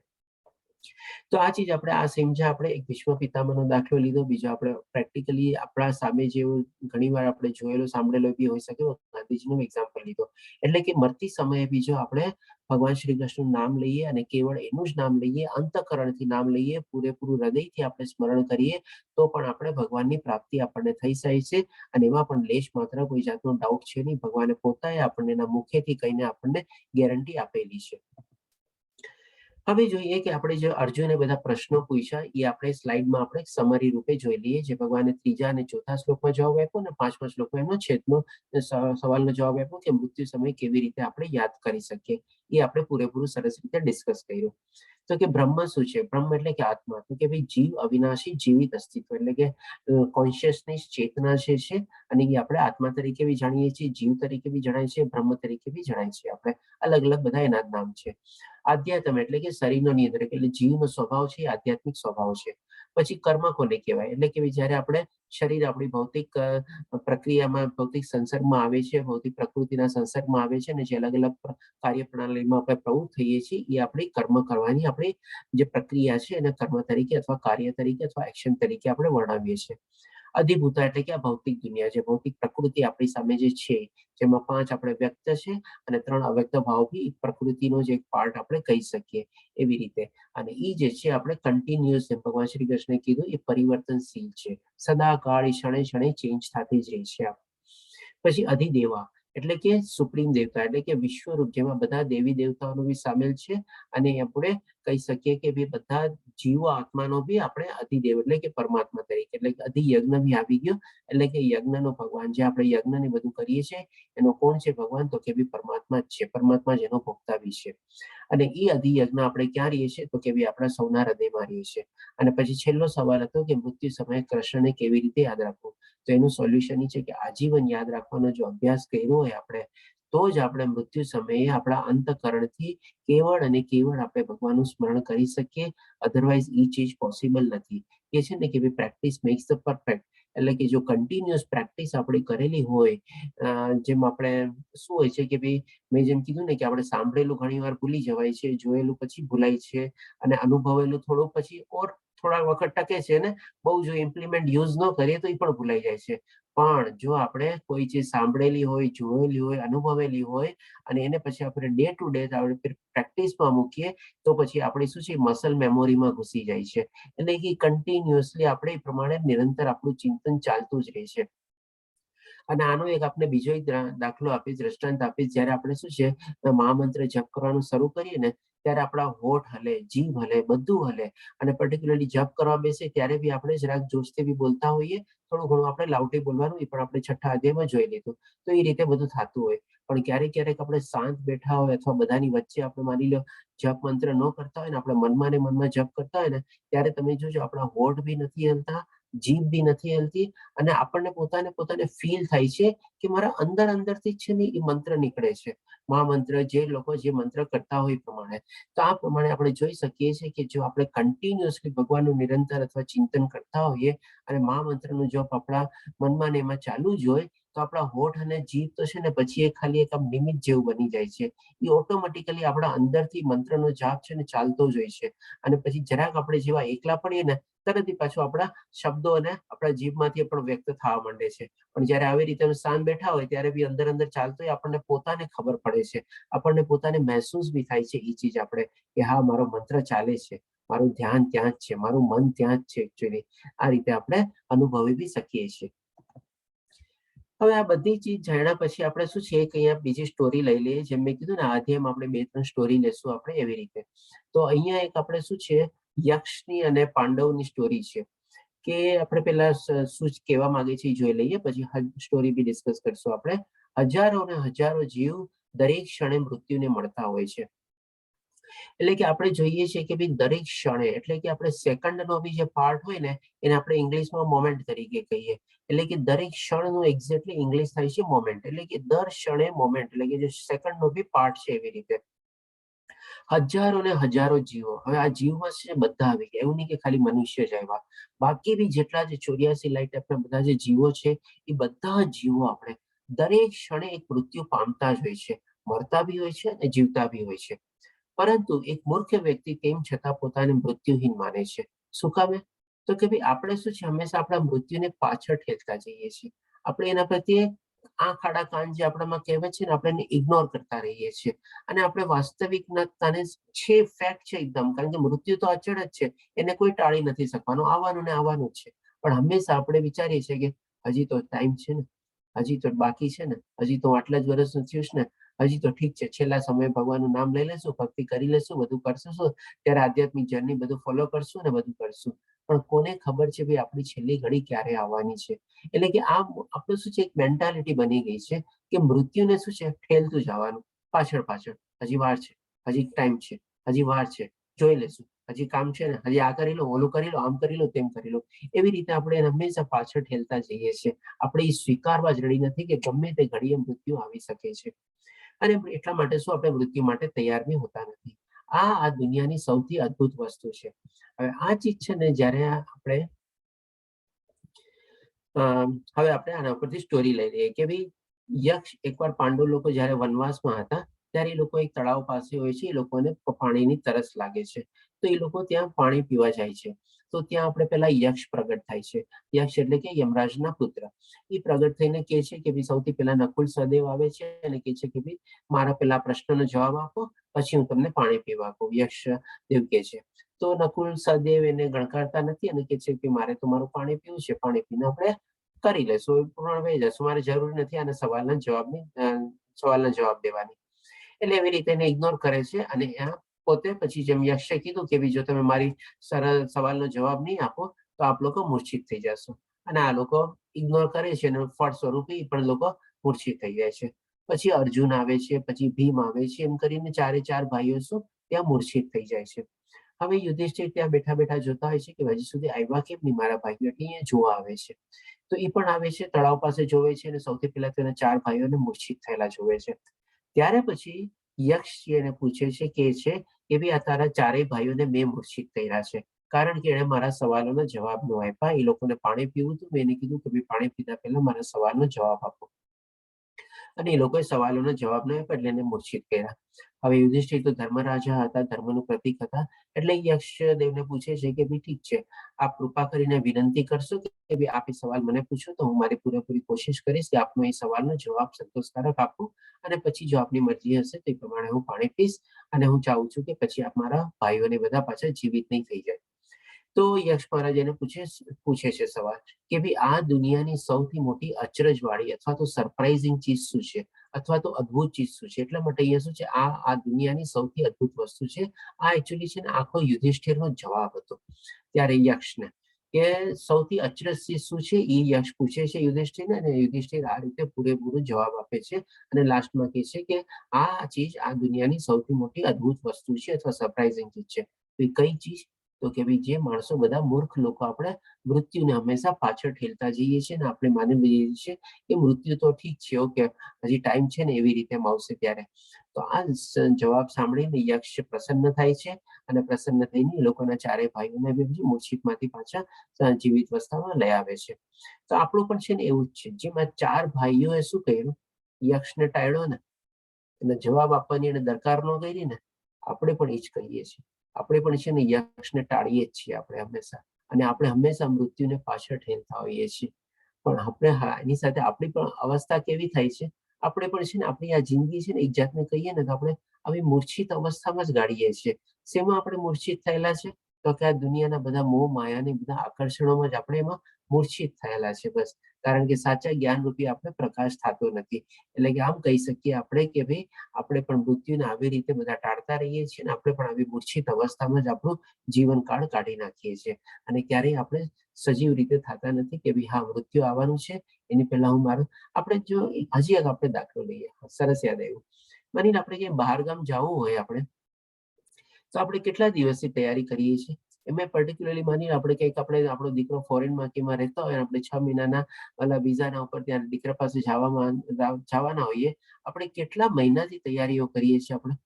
તો આ ચીજ આપણે આ સમજ્યા. આપણે એક ભીષ્મ પિતામહનો દાખલો લીધો, બીજો આપણે પ્રેક્ટિકલી આપણા સામે જેવું ઘણીવાર આપણે જોયેલો સાંભળેલો બી હોઈ શકે, ગાંધીજીનો એક્ઝામ્પલ લીધો. એટલે કે મરતી સમયે બી જો આપણે ભગવાન શ્રી કૃષ્ણનું નામ લઈએ અને કેવળ એનું જ નામ લઈએ, અંતઃકરણથી નામ લઈએ, પૂરેપૂરું હૃદયથી આપણે સ્મરણ કરીએ, તો પણ આપણે ભગવાનની પ્રાપ્તિ આપણને થઈ જાય છે. અને એમાં પણ લેશ માત્ર કોઈ જાતનો ડાઉટ છે નહીં. ભગવાને પોતાએ આપણને એના મુખેથી કહીને આપણને ગેરંટી આપેલી છે. હવે જોઈએ કે આપણે જે અર્જુને બધા પ્રશ્નો પૂછ્યા એ આપણે સ્લાઇડમાં આપણે સમરી રૂપે જોઈ લઈએ, જે ભગવાને ત્રીજા અને ચોથા શ્લોકમાં જવાબ આપ્યો અને પાંચમા શ્લોકમાં એમનો છેદનો સવાલનો જવાબ આપ્યો કે મૃત્યુ સમય કેવી રીતે આપણે યાદ કરી શકીએ. એ આપણે પૂરેપૂરું સરસ રીતે ડિસ્કસ કર્યું. તો કે બ્રહ્મ શું છે? બ્રહ્મ એટલે કે આત્મા. તો કે ભાઈ, જીવ અવિનાશી જીવિત અસ્તિત્વ, એટલે કે કોન્શિયસનેસ, ચેતના જે છે અને એ આપણે આત્મા તરીકે બી જાણીએ છીએ, જીવ તરીકે બી જણાય છે, બ્રહ્મ તરીકે બી જણાય છે. આપણે અલગ અલગ બધા એના જ નામ છે. આધ્યાત્મ એટલે કે શરીરનો નિયંત્રક, એટલે જીવનો સ્વભાવ છે એ આધ્યાત્મિક સ્વભાવ છે. પછી કર્મ કોને કહેવાય? એટલે કે જ્યારે આપણે શરીર આપણી ભૌતિક પ્રક્રિયામાં, ભૌતિક સંસર્ગમાં આવે છે, ભૌતિક પ્રકૃતિના સંસર્ગમાં આવે છે અને જે અલગ અલગ કાર્ય પ્રણાલીમાં આપણે પ્રવૃત્ત થઈએ છીએ, એ આપણી કર્મ કરવાની આપણી જે પ્રક્રિયા છે એને કર્મ તરીકે અથવા કાર્ય તરીકે અથવા એક્શન તરીકે આપણે વર્ણવીએ છીએ. અધિભૂતા એટલે કે આ ભૌતિક દુનિયા છે, ભૌતિક પ્રકૃતિ આપણી સામે જે છે, જેમાં પાંચ આપણે વ્યક્ત છે અને ત્રણ અવ્યક્ત ભાવ બી પ્રકૃતિનો જ એક પાર્ટ આપણે કહી શકીએ એવી રીતે. અને એ જે છે આપણે કન્ટિન્યુઅસ, ભગવાન શ્રી કૃષ્ણે કીધું, એ પરિવર્તનશીલ છે, સદાકાળ એ ક્ષણે ક્ષણે ચેન્જ થતી જ રહી છે. પછી અધિદેવા એટલે કે સુપ્રીમ દેવતા, એટલે કે વિશ્વરૂપ, જેમાં બધા દેવી દેવતાઓનો બી સામેલ છે અને આપણે કહી શકીએ કે ભાઈ, બધા જીવો આત્માનો બી આપણે અધિદેવ એટલે કે પરમાત્મા તરીકે, એટલે કે અધિયજ્ઞ બી આવી ગયો, એટલે કે યજ્ઞનો ભગવાન. જે આપણે યજ્ઞ ને બધું કરીએ છીએ એનો કોણ છે ભગવાન? તો કે ભઈ પરમાત્મા જ છે, પરમાત્મા જ એનો ભોગતા બી છે. અને એ અધિયજ્ઞ આપણે ક્યાં રહીએ છીએ? તો કે ભાઈ, આપણા સૌના હૃદયમાં રહીએ છીએ. અને પછી છેલ્લો સવાલ હતો કે મૃત્યુ સમયે કૃષ્ણને કેવી રીતે યાદ રાખવું? તો એનું સોલ્યુશન એ છે કે આજીવન યાદ રાખવાનો જો અભ્યાસ કર્યો હોય આપણે, તો જ આપણે મૃત્યુ સમયે આપણા અંતકરણથી કેવળ અને કેવળ આપણે ભગવાનનું સ્મરણ કરી શકીએ. અધરવાઇઝ એ ચીજ પોસિબલ નથી. એ છે ને કે ભાઈ, પ્રેક્ટિસ મેક્સ the perfect. એટલે કે જો કન્ટિન્યુઅસ પ્રેક્ટિસ આપણે કરેલી હોય, જેમ આપણે શું હોય છે કે ભાઈ, મેં જેમ કીધું ને કે આપણે સાંભળેલું ઘણીવાર ભૂલી જવાય છે, જોયેલું પછી ભૂલાય છે અને અનુભવેલું થોડું પછી ઓર થોડા વખત ટકે છે ને બહુ જો ઇમ્પ્લિમેન્ટ યુઝ ન કરીએ તો એ પણ ભૂલાઈ જાય છે. પણ જો આપણે કોઈ ચીજ સાંભળેલી હોય, જોયેલી હોય, અનુભવેલી હોય અને એને પછી આપણે ડે ટુ ડે આપણે પ્રેક્ટિસમાં મૂકીએ, તો પછી આપણે શું છે, મસલ મેમોરીમાં ઘૂસી જાય છે. એટલે કે કન્ટિન્યુઅસલી આપણે એ પ્રમાણે નિરંતર આપણું ચિંતન ચાલતું જ રહે છે. અને આનો એક આપણે બીજો એક દાખલો આપીશ, દ્રષ્ટાંત આપીશ. જ્યારે આપણે શું છે, મહામંત્ર જપ કરવાનું શરૂ કરીએ ને, ત્યારે આપણા હોઠ હલે, જીભ હલે, બધું હલે અને પર્ટિક્યુલરલી જપ કરવા બેસે ત્યારે બી આપણે જરાક જોશથી બી બોલતા હોઈએ, થોડું ઘણું આપણે લાઉડલી બોલવાનું, એ પણ આપણે છઠ્ઠા અધ્યાયમાં જોઈ લીધું. તો એ રીતે બધું થતું હોય. પણ ક્યારેક ક્યારેક આપણે શાંત બેઠા હોય અથવા બધાની વચ્ચે આપણે માની લો જપ મંત્ર ન કરતા હોય ને, આપણે મનમાં ને મનમાં જપ કરતા હોય ને, ત્યારે તમે જોજો, આપણા હોઠ બી નથી હલતા, જીભ બી નથી હલતી અને આપણને પોતાને પોતાને ફીલ થાય છે કે મારા અંદર અંદરથી જ છે ને એ મંત્ર નીકળે છે, મહામંત્ર, જે લોકો જે મંત્ર કરતા હોય એ પ્રમાણે. તો આ પ્રમાણે આપણે જોઈ શકીએ છીએ કે જો આપણે કન્ટિન્યુઅસલી ભગવાનનું નિરંતર અથવા ચિંતન કરતા હોઈએ અને મહામંત્રનું જપ આપણા મનમાં ને એમાં ચાલુ જ હોય, તો આપણા હોઠ અને જીભ તો છે ને પછી એ ખાલી એક આમ નિમિત્ત જેવું બની જાય છે. એ ઓટોમેટિકલી આપણા અંદરથી મંત્રનો જાપ છે ને ચાલતો જ હોય છે. અને પછી જરાક આપણે જેવા એકલા પડીએ ને, તરત જ પાછું આપણા શબ્દો અને આપણા જીભમાંથી પણ વ્યક્ત થવા માંડે છે. પણ જ્યારે આવી રીતે અમે શાંત બેઠા હોય ત્યારે બી અંદર અંદર ચાલતો હોય, આપણને પોતાને ખબર પડે છે, આપણને પોતાને મહેસૂસ બી થાય છે એ ચીજ આપણે કે હા, મારો મંત્ર ચાલે છે, મારું ધ્યાન ત્યાં જ છે, મારું મન ત્યાં જ છે એકચ્યુઅલી. આ રીતે આપણે અનુભવી બી શકીએ છીએ. હવે આ બધી ચીજ જાણ્યા પછી આપણે શું છે કે અહીંયા બીજી સ્ટોરી લઈ લઈએ. જેમ મેં કીધું ને, આ અધ્યાયમાં આપણે બે ત્રણ સ્ટોરી લેશું આપણે એવી રીતે. તો અહીંયા એક આપણે શું છે, યક્ષની અને પાંડવની સ્ટોરી છે કે આપણે પેલા શું કહેવા માંગે છે એ જોઈ લઈએ, પછી સ્ટોરી બી ડિસ્કસ કરશું આપણે. હજારો ને હજારો જીવ દરેક ક્ષણે મૃત્યુને મળતા હોય છે. એટલે કે આપણે જોઈએ છીએ કે ભાઈ દરેક ક્ષણે, એટલે કે આપણે સેકન્ડનો બી જે પાર્ટ હોય ને એને આપણે ઇંગ્લિશમાં મોમેન્ટ તરીકે કહીએ. એટલે કે દરેક ક્ષણનું એક્ઝેક્ટલી ઇંગ્લિશ થાય છે મોમેન્ટ. એટલે કે દર ક્ષણે મોમેન્ટ, એટલે કે જે સેકન્ડનો બી પાર્ટ છે, એવી રીતે હજારો ને હજારો જીવો. હવે આ જીવમાં છે બધા આવી ગયા, એવું નહીં કે ખાલી મનુષ્ય જ આવ્યા. બાકી બી જેટલા જે 84 લાખ ટાઈપના બધા જે જીવો છે, એ બધા જીવો આપણે દરેક ક્ષણે એક મૃત્યુ પામતા જ હોય છે, મરતા બી હોય છે અને જીવતા બી હોય છે. પરંતુ એક મૂર્ખ વ્યક્તિ તેમ છતાં પોતાને મૃત્યુહીન માને છે. શું કામે? તો કે ભાઈ આપણે શું છે, હંમેશા આપણા મૃત્યુને પાછળ ઠેલતા જઈએ છીએ. આપણે એના પ્રત્યે આંખ આડા કાન, જે આપણામાં કહેવત છે ને, આપણે એને ઇગ્નોર કરતા રહીએ છીએ. અને આપણે વાસ્તવિકતાને છે, ફેક્ટ છે એકદમ, કારણ કે મૃત્યુ તો અચળ જ છે, એને કોઈ ટાળી નથી શકવાનું, આવવાનું ને આવવાનું જ છે. પણ હંમેશા આપણે વિચારીએ છીએ કે હજી તો ટાઈમ છે ને, હજી તો બાકી છે ને, હજી તો આટલા જ વર્ષનું થયું છે ને, હજી તો ઠીક છે, છેલ્લા સમયે ભગવાનનું નામ લઈ લેશું, ભક્તિ કરી લેશું, બધું કરશું, શું ત્યારે આધ્યાત્મિક જર્ની બધું ફોલો કરશું ને બધું કરશું. પણ કોને ખબર છે ભાઈ આપણી છેલ્લી ઘડી ક્યારે આવવાની છે? એટલે કે આ આપણું શું છે, એક મેન્ટાલિટી બની ગઈ છે કે મૃત્યુને શું છે, ઠેલતું જવાનું પાછળ પાછળ. હજી વાર છે, હજી ટાઈમ છે, હજી વાર છે, જોઈ લેશું, હજી કામ છે ને, હજી આ કરી લો, ઓલું કરી લો, આમ કરી લો, તેમ કરી લો. એવી રીતે આપણે એને હંમેશા પાછળ ઠેલતા જઈએ છીએ. આપણે એ સ્વીકારવા જ રેડી નથી કે ગમે તે ઘડીએ મૃત્યુ આવી શકે છે. અને એટલા માટે શું, આપણે મૃત્યુ માટે તૈયાર બી હોતા નથી. આ આ દુનિયાની સૌથી અદ્ભુત વસ્તુ છે. હવે આ ચીજ છે ને, જ્યારે આપણે હવે આપણે આના ઉપરથી સ્ટોરી લઈ લઈએ કે ભાઈ યક્ષ એકવાર પાંડવ લોકો જ્યારે વનવાસમાં હતા ત્યારે એ લોકો એક તળાવ પાસે હોય છે. એ લોકોને પાણીની તરસ લાગે છે, તો એ લોકો ત્યાં પાણી પીવા જાય છે. તો ત્યાં આપણે પેલા યક્ષ પ્રગટ થાય છે. યક્ષ એટલે કે યમરાજના પુત્ર. એ પ્રગટ થઈને કહે છે કે ભાઈ, સૌથી પહેલા નકુલ સહદેવ આવે છે અને કહે છે કે ભાઈ, મારા પેલા પ્રશ્નનો જવાબ આપો, પછી હું તમને પાણી પીવા કહું, યક્ષ દેવ કહે છે. તો નકુલ સહદેવ એને ગણકારતા નથી અને કહે છે કે મારે તો મારું પાણી પીવું છે, પાણી પીને આપણે કરી લેશું, એ પૂર્ણ થઈ જશે, મારે જરૂર નથી આના સવાલના જવાબ દેવાની. એટલે એવી રીતે એને ઇગ્નોર કરે છે. અને આ પોતે પછી જેમ યક્ષે કીધું કે ભઈ જો તમે મારી સરળ સવાલનો જવાબ નહીં આપો તો આપ લોકો મૂર્છિત થઈ જશો, અને આ લોકો ઇગ્નોર કરે છે અને ફળ સ્વરૂપે એ પણ લોકો મૂર્છિત થઈ જાય છે. પછી અર્જુન આવે છે, પછી ભીમ આવે છે, એમ કરીને ચારે ચાર ભાઈઓ શું ત્યાં મૂર્છિત થઈ જાય છે. હવે યુધિષ્ઠિર ત્યાં બેઠા બેઠા જોતા હોય છે કે હજી સુધી આવ્યા કેમ નહીં મારા ભાઈઓ? એટલે અહીંયા જોવા આવે છે. તો એ પણ આવે છે, તળાવ પાસે જોવે છે અને સૌથી પહેલા તેના ચાર ભાઈઓને મૂર્છિત થયેલા જોવે છે. ત્યારે પછી યક્ષ એને પૂછે છે કે છે કે ભાઈ, આ તારા ચારેય ભાઈઓને મેં મૂર્છિત કર્યા છે, કારણ કે એણે મારા સવાલોના જવાબ ન આપ્યા. એ લોકોને પાણી પીવું હતું, મેં એને કીધું કે ભાઈ, પાણી પીધા પહેલા મારા સવાલનો જવાબ આપો, અને એ લોકોએ સવાલોનો જવાબ ન આપ્યો એટલે એને મૂર્છિત કર્યા. હવે યુધિષ્ઠિર તો ધર્મરાજા હતા, ધર્મનું પ્રતીક હતા, એટલે યક્ષ દેવને પૂછે છે કે ભાઈ, ઠીક છે, આપ કૃપા કરીને વિનંતી કરશો કે ભાઈ, આપ એ સવાલ મને પૂછો તો હું મારી પૂરેપૂરી કોશિશ કરીશ કે આપનો એ સવાલનો જવાબ સંતોષકારક આપું, અને પછી જો આપની મરજી હશે તો એ પ્રમાણે હું પાણી પીશ, અને હું ચાહું છું કે પછી આપ મારા ભાઈઓને બધા પાછા જીવિત નહીં થઈ જાય. તો યક્ષ મહારાજ એને પૂછે પૂછે છે સવાલ કે ભાઈ, આ દુનિયાની સૌથી મોટી અચરજવાળી અથવા તો સરપ્રાઇઝિંગ ચીજ શું છે અથવા તો અદ્ભુત ચીજ શું છે? એટલા માટે અહીંયા શું છે, આ આ દુનિયાની સૌથી અદ્ભુત વસ્તુ છે. આ એકચ્યુઅલી છે ને આખો યુધિષ્ઠિરનો જવાબ હતો ત્યારે યક્ષને કે સૌથી અચરજ ચીજ શું છે, એ યક્ષ પૂછે છે યુધિષ્ઠિરને, અને યુધિષ્ઠિર આ રીતે પૂરેપૂરો જવાબ આપે છે અને લાસ્ટમાં કહે છે કે આ ચીજ આ દુનિયાની સૌથી મોટી અદ્ભુત વસ્તુ છે અથવા સરપ્રાઇઝિંગ ચીજ છે. તો એ કઈ ચીજ? તો કે ભાઈ, જે માણસો બધા મૂર્ખ લોકો આપણે મૃત્યુને હંમેશા પાછળ ઠેલતા જઈએ છીએ અને આપણે માની લઈએ છીએ કે મૃત્યુ તો ઠીક છે, ઓકે, હજી ટાઈમ છે ને, એવી રીતે આવશે ત્યારે. તો આ જવાબ સાંભળીને યક્ષ પ્રસન્ન થાય છે અને પ્રસન્ન થઈને એ લોકોના ચારેય ભાઈઓને બી પછી મૂર્છિતમાંથી પાછા જીવિત અવસ્થામાં લઈ આવે છે. તો આપણું પણ છે ને એવું જ છે. જેમાં ચાર ભાઈઓએ શું કર્યું? યક્ષને ટાળ્યો ને, એને જવાબ આપવાની એને દરકાર ન કરી ને. આપણે પણ એ જ કરીએ છીએ. આપણે પણ છે ને યક્ષને ટાળીએ જ છીએ આપણે હંમેશા, અને આપણે હંમેશા મૃત્યુને પાછળ ઠેલતા હોઈએ છીએ. પણ આપણે હા, એની સાથે આપણી પણ અવસ્થા કેવી થાય છે? આપણે પણ છે ને આપણી આ જિંદગી છે ને, એક જાતને કહીએ ને તો આપણે આવી મૂર્છિત અવસ્થામાં જ ગાળીએ છીએ. શેમાં આપણે મૂર્છિત થયેલા છે? તો કે આ દુનિયાના બધા મોહ માયાને બધા આકર્ષણોમાં જ આપણે એમાં મૂર્છિત થયેલા છે બસ, કારણ કે સાચા જ્ઞાન રૂપી આપણે પ્રકાશ થતો નથી. એટલે કે આમ કહી શકીએ આપણે કે ભાઈ, આપણે પણ મૃત્યુને આવી રીતે બધા ટાળતા રહીએ છીએ અને આપણે પણ આવી મૂર્છિત અવસ્થામાં જ આપણું જીવનકાળ કાઢી નાખીએ છીએ અને ક્યારેય આપણે સજીવ રીતે થતા નથી કે ભાઈ હા, મૃત્યુ આવવાનું છે, એની પહેલા હું મારું, આપણે જો હજી એક આપણે દાખલો લઈએ, સરસ યાદ આવ્યું. માનીને આપણે કે બહાર ગામ જવું હોય આપણે, તો આપણે કેટલા દિવસથી તૈયારી કરીએ છીએ? એમાં પર્ટિક્યુલરલી માની આપણે કંઈક આપણે આપણો દીકરો ફોરેનમાં કે એમાં રહેતો હોય, આપણે 6 મહિનાના ઓલા વિઝાના ઉપર ત્યાં દીકરા પાસે જવામાં જવાના હોઈએ, આપણે કેટલા મહિનાથી તૈયારીઓ કરીએ છીએ આપણે?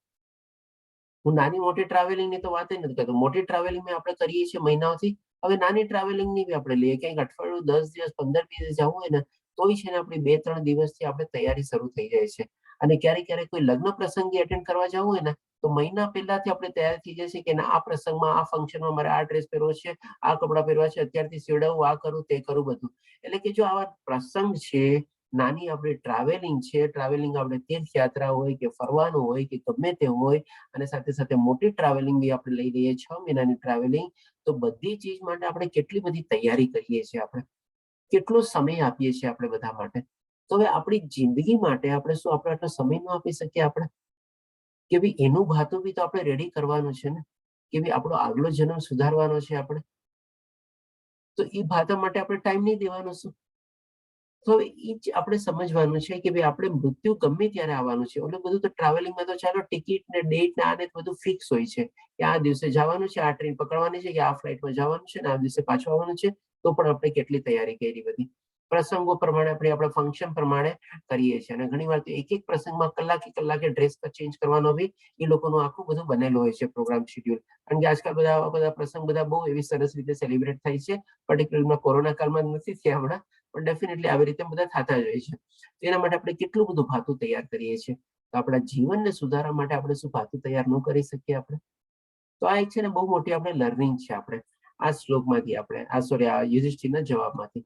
હું નાની મોટી ટ્રાવેલિંગ ની તો વાત નથી કરતો. મોટી ટ્રાવેલિંગ આપણે કરીએ છીએ મહિનાઓથી. હવે નાની ટ્રાવેલિંગ ની બી આપણે લઈએ, ક્યાંક અઠવાડિયું, 10 દિવસ, 15 દિવસ જવું હોય ને, તોય છે ને આપણી 2-3 દિવસથી આપણે તૈયારી શરૂ થઈ જાય છે. અને ક્યારેક ક્યારેક કોઈ લગ્ન પ્રસંગે એટેન્ડ કરવા જવું હોય ને, તો મહિના પહેલાથી આપણે તૈયાર થઈ જાય છે કે આ પ્રસંગમાં, આ ફંક્શનમાં મારે આ ડ્રેસ પહેરવો છે, આ કપડાં પહેરવા છે, અત્યારથી સીવડાવું, આ કરું, તે કરું, બધું. એટલે કે જો આવા પ્રસંગ છે, નાની આપણી ટ્રાવેલિંગ છે, ટ્રાવેલિંગ આપણે તીર્થયાત્રા હોય કે ફરવાનું હોય કે ગમે તે હોય, અને સાથે સાથે મોટી ટ્રાવેલિંગ બી આપણે લઈ લઈએ, 6 મહિનાની ટ્રાવેલિંગ, તો બધી ચીજ માટે આપણે કેટલી બધી તૈયારી કરીએ છીએ, આપણે કેટલો સમય આપીએ છીએ આપણે બધા માટે. તો હવે આપણી જિંદગી માટે આપણે શું આપણે આટલો સમય ન આપી શકીએ આપણે? કે ભાઈ એનું ભાતું બી તો આપણે રેડી કરવાનું છે ને, કે ભાઈ આપણો આગલો જન્મ સુધારવાનો છે આપણે, તો એ ભાતા માટે આપણે ટાઈમ નહીં દેવાનો શું? તો હવે એ જ આપણે સમજવાનું છે કે ભાઈ આપણે મૃત્યુ ગમે ત્યારે આવવાનું છે. ઓલું બધું તો ટ્રાવેલિંગમાં તો ચાલો ટિકિટ ને ડેટ ને આને બધું ફિક્સ હોય છે કે આ દિવસે જવાનું છે, આ ટ્રેન પકડવાની છે કે આ ફ્લાઇટમાં જવાનું છે ને આ દિવસે પાછું આવવાનું છે, તો પણ આપણે કેટલી તૈયારી કરી, બધી પ્રસંગો પ્રમાણે આપણે આપણા ફંક્શન પ્રમાણે કરીએ છીએ. અને ઘણી વાર તો એક એક પ્રસંગમાં કલાકે કલાકે ડ્રેસ ચેન્જ કરવાનો બી એ લોકોનું આખું બધું બનેલું હોય છે પ્રોગ્રામ શેડ્યુલ. કારણ કે આજકાલ બધા આવા બધા પ્રસંગ બધા બહુ એવી સરસ રીતે સેલિબ્રેટ થાય છે. પર્ટિક્યુલરમાં કોરોના કાળમાં નથી થયા હમણાં, પણ ડેફિનેટલી આવી રીતે બધા થતા જ હોય છે. એના માટે આપણે કેટલું બધું ભાતું તૈયાર કરીએ છીએ. તો આપણા જીવનને સુધારવા માટે આપણે શું ભાતું તૈયાર ન કરી શકીએ આપણે? તો આ એક છે ને બહુ મોટી આપણે લર્નિંગ છે આપણે આ શ્લોકમાંથી, આપણે આ સોરી આ યુધિષ્ઠિરના જવાબમાંથી.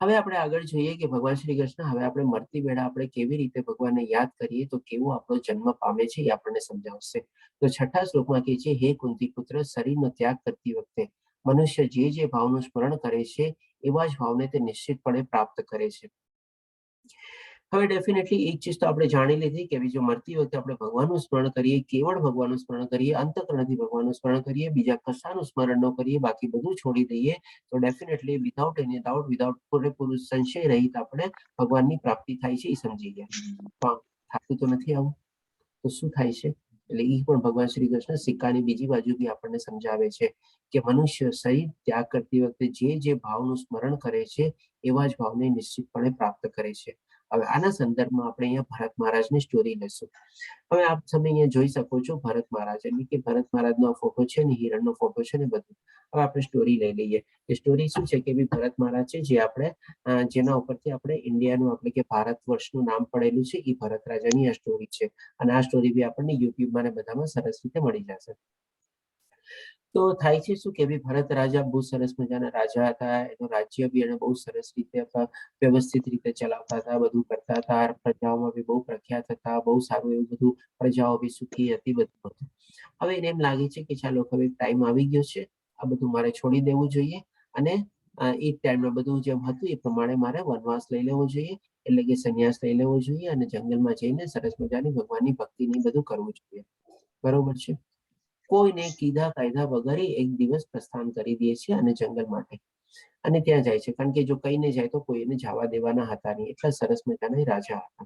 હવે આપણે આગળ જોઈએ કે ભગવાન શ્રી કૃષ્ણ હવે આપણે મરતી વેળા આપણે કેવી રીતે ભગવાનને યાદ કરીએ તો કેવો આપણો જન્મ પામે છે એ આપણને સમજાવશે. તો છઠ્ઠા શ્લોકમાં કહે છે, હે કુંતી પુત્ર, શરીરનો ત્યાગ કરતી વખતે મનુષ્ય જે જે ભાવનું સ્મરણ કરે છે એવા જ ભાવને તે નિશ્ચિતપણે પ્રાપ્ત કરે છે. હવે ડેફિનેટલી એક ચીજ તો આપણે જાણી લીધી કે જો મરતી વખતે આપણે ભગવાનનું સ્મરણ કરીએ, કેવળ ભગવાનનું સ્મરણ કરીએ, અંતઃકરણથી ભગવાનનું સ્મરણ કરીએ, બીજા કશાનું સ્મરણ ન કરીએ, બાકી બધું છોડી દઈએ, તો definitely without any doubt, without પૂરેપૂરું સંશય રહિત આપણે ભગવાનની પ્રાપ્તિ થાય છે એ સમજી ગયા. પણ થતું તો નથી આવું, તો શું થાય છે? એટલે એ પણ ભગવાન શ્રી કૃષ્ણ સિક્કાની બીજી બાજુ બી આપણને સમજાવે છે કે મનુષ્ય શરીર ત્યાગ કરતી વખતે જે જે ભાવનું સ્મરણ કરે છે એવા જ ભાવને નિશ્ચિતપણે પ્રાપ્ત કરે છે. હવે આના સંદર્ભમાં આપણે અહીંયા ભરત મહારાજની સ્ટોરી લેશું. હવે આપ તમે અહીંયા જોઈ શકો છો ભરત મહારાજ, એટલે કે ભરત મહારાજનો ફોટો છે ને હિરણનો ફોટો છે ને બધું. હવે આપણે સ્ટોરી લઈ લઈએ કે સ્ટોરી શું છે કે ભાઈ ભરત મહારાજ છે જે આપણે જેના ઉપરથી આપણે ઇન્ડિયાનું, આપણે કે ભારત વર્ષનું નામ પડેલું છે, એ ભરત રાજાની આ સ્ટોરી છે. અને આ સ્ટોરી બી આપણને યુટ્યુબમાં ને બધામાં સરસ રીતે મળી જશે. તો થાય છે શું કે ભાઈ ભરત રાજા બહુ સરસ મજાના રાજા હતા. એનું રાજ્ય બી એને બહુ સરસ રીતે વ્યવસ્થિત રીતે ચલાવતા હતા, બધું કરતા હતા, પ્રજાઓમાં બી બહુ પ્રખ્યાત હતા, બહુ સારું એવું બધું, પ્રજાઓ બી સુખી હતી, બધું હતું. હવે એને એમ લાગે છે કે ચાલો હવે ટાઈમ આવી ગયો છે, આ બધું મારે છોડી દેવું જોઈએ અને એ ટાઈમમાં બધું જેમ હતું એ પ્રમાણે મારે વનવાસ લઈ લેવો જોઈએ, એટલે કે સંન્યાસ લઈ લેવો જોઈએ અને જંગલમાં જઈને સરસ મજાની ભગવાનની ભક્તિની બધું કરવું જોઈએ. બરોબર છે? કોઈને કીધા કાયદા વગર એક દિવસ પ્રસ્થાન કરી દે છે અને જંગલ માટે અને ત્યાં જાય છે. કારણ કે જો કહીને જાય તો કોઈને જવા દેવાના હતા નહીં, એટલા સરસ મજાના રાજા હતા.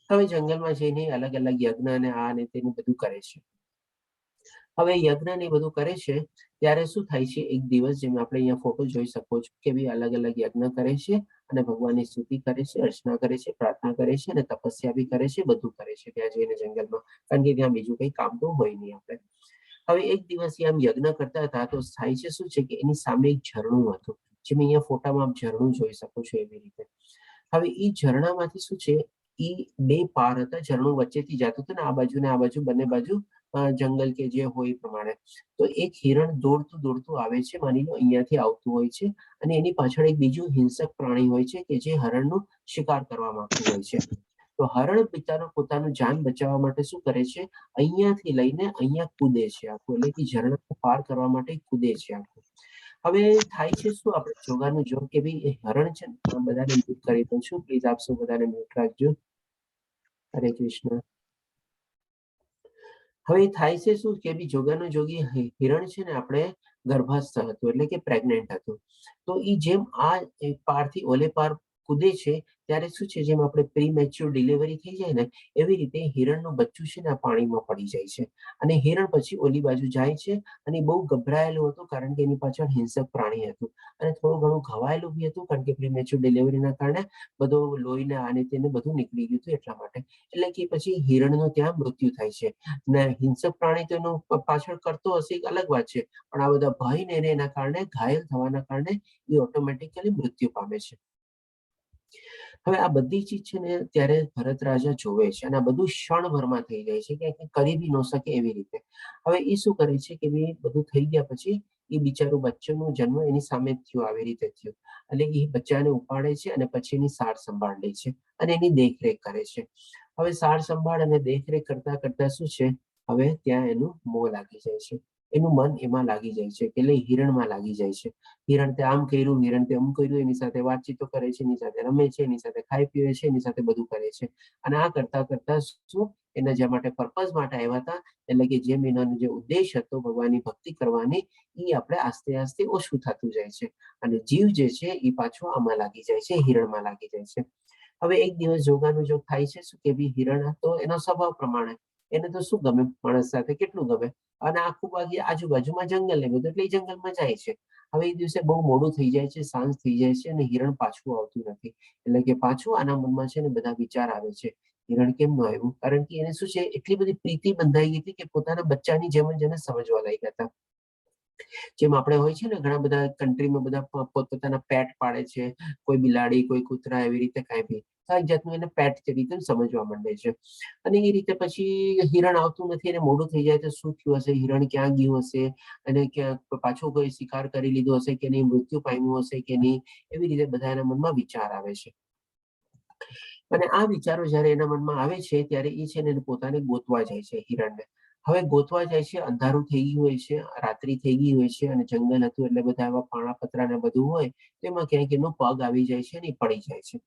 હવે જંગલમાં જઈને અલગ અલગ યજ્ઞ અને આ અને તેનું બધું કરે છે. હવે યજ્ઞ ને બધું કરે છે ત્યારે શું થાય છે, એક દિવસ, જેમ આપણે અહીંયા ફોટો જોઈ શકો છો કે ભાઈ અલગ અલગ યજ્ઞ કરે છે અને ભગવાનની સ્તુતિ કરે છે, અર્ચના કરે છે, પ્રાર્થના કરે છે અને તપસ્યા બી કરે છે, બધું કરે છે ત્યાં જઈને જંગલમાં, કારણ કે ત્યાં બીજું કંઈ કામ તો હોય નહીં આપણે. હવે એક દિવસ આમ યજ્ઞ કરતા હતા તો થાય છે શું છે કે એની સામે એક ઝરણું હતું, જેમ અહીંયા ફોટામાં આપ ઝરણું જોઈ શકો છો એવી રીતે. હવે એ ઝરણામાંથી શું છે, એ બે પાર હતા, ઝરણું વચ્ચેથી જતું હતું ને આ બાજુ ને આ બાજુ, બંને બાજુ જંગલ કે જે હોય એ પ્રમાણે. તો એક હિરણ દોડતું દોડતું આવે છે, માની લો અહીંયાથી આવતું હોય છે, અને એની પાછળ એક બીજું હિંસક પ્રાણી હોય છે કે જે હરણનું શિકાર કરવા માંગતું હોય છે. તો હરણ પિતાનું પોતાનું જાન બચાવવા માટે શું કરે છે, અહીંયાથી લઈને અહીંયા કૂદે છે આખું, એટલે કે ઝરણા પાર કરવા માટે કૂદે છે આખું. હવે થાય છે શું, આપણે જોગાનું જોગ કે ભાઈ એ હરણ છે ને, બધાને મ્યુટ કરી દઉં છું, પ્લીઝ આપ સૌ બધાને મ્યુટ રાખજો. હરે કૃષ્ણ. હવે થાય છે શું કે ભઈ જોગાનો જોગી હિરણ છે ને આપણે ગર્ભસ્થ હતું, એટલે કે પ્રેગ્નન્ટ હતું. તો એ જેમ આ પારથી ઓલે પાર કૂદે છે ત્યારે શું છે, જેમ આપણે પ્રી મેચ્યોર ડિલિવરી થઈ જાય ને, એવી રીતે હિરણનું બચ્ચું છે ને આ પાણીમાં પડી જાય છે અને હિરણ પછી ઓલી બાજુ જાય છે. અને બહુ ગભરાયેલું હતું, કારણ કે એની પાછળ હિંસક પ્રાણી હતું, અને થોડું ઘણું ઘવાયેલું બી હતું, કારણ કે પ્રીમેચ્યોર ડિલિવરીના કારણે બધો લોહીને આને તેને બધું નીકળી ગયું હતું એટલા માટે. એટલે કે પછી હિરણનું ત્યાં મૃત્યુ થાય છે ને હિંસક પ્રાણી તો એનું પાછળ કરતો હશે, એક અલગ વાત છે, પણ આ બધા ભય ને એના કારણે, ઘાયલ થવાના કારણે એ ઓટોમેટિકલી મૃત્યુ પામે છે. હવે આ બધી ચીજ છે ને ત્યારે ભરત રાજા જોવે છે અને આ બધું ક્ષણભરમાં થઈ જાય છે કે કરી બી ન શકે એવી રીતે. હવે એ શું કરે છે કે ભાઈ, બધું થઈ ગયા પછી એ બિચારું બચ્ચાનું જન્મ એની સામે જ થયું, આવી રીતે થયું, એટલે એ બચ્ચાને ઉપાડે છે અને પછી એની સાર સંભાળ લે છે અને એની દેખરેખ કરે છે. હવે સાર સંભાળ અને દેખરેખ કરતા કરતા શું છે, હવે ત્યાં એનું મોહ લાગી જાય છે, એનું મન એમાં લાગી જાય છે, કે એટલે હિરણમાં લાગી જાય છે. હિરણ તે આમ કર્યું, હિરણ તે આમ કર્યું, એની સાથે વાતચીતો કરે છે, એની સાથે રમે છે, એની સાથે ખાઈ પીવે છે, એની સાથે બધું કરે છે. અને આ કરતા કરતા શું, એના જે માટે પર્પઝ માટે આવ્યા હતા, એટલે કે જેમ એનો જે ઉદ્દેશ હતો ભગવાનની ભક્તિ કરવાની, એ આપણે આસ્તે આસ્તે ઓછું થતું જાય છે અને જીવ જે છે એ પાછો આમાં લાગી જાય છે, હિરણમાં લાગી જાય છે. હવે એક દિવસ જોગાનું જોગ થાય છે શું કે ભઈ હિરણ તો એનો સ્વભાવ પ્રમાણે એને તો શું ગમે, માણસ સાથે કેટલું ગમે, અને આખું બાજુ આજુબાજુમાં જંગલ ને બધું, એટલે એ જંગલમાં જાય છે. હવે એ દિવસે બહુ મોડું થઈ જાય છે, સાંજ થઈ જાય છે અને હિરણ પાછું આવતું નથી. એટલે કે પાછું આના મનમાં છે ને બધા વિચાર આવે છે, હિરણ કેમ ન આવ્યું? કારણ કે એને શું છે, એટલી બધી પ્રીતિ બંધાઈ ગઈ હતી કે પોતાના બચ્ચાની જેમ જ એને સમજવા લાગ્યા હતા. જેમ આપણે હોય છે ને ઘણા બધા કન્ટ્રીમાં બધા પોતપોતાના પેટ પાળે છે, કોઈ બિલાડી, કોઈ કૂતરા, એવી રીતે કાંઈ બી, તો એક જાતનું એને પેટ તરીકે સમજવા માંડે છે. અને એ રીતે પછી હિરણ આવતું નથી અને મોડું થઈ જાય તો શું થયું હશે, હિરણ ક્યાં ગયું હશે અને ક્યાં પાછો કોઈ શિકાર કરી લીધો હશે કે નહીં, મૃત્યુ પામ્યું હશે કે નહીં, એવી રીતે બધા એના મનમાં વિચાર આવે છે. અને આ વિચારો જ્યારે એના મનમાં આવે છે ત્યારે એ છે ને એને પોતાને ગોતવા જાય છે હિરણને. હવે ગોતવા જાય છે, અંધારું થઈ ગયું હોય છે, રાત્રિ થઈ ગઈ હોય છે અને જંગલ હતું એટલે બધા એવા પાણા પતરા ને બધું હોય, તો એમાં ક્યાંક એનો પગ આવી જાય છે અને એ પડી જાય છે.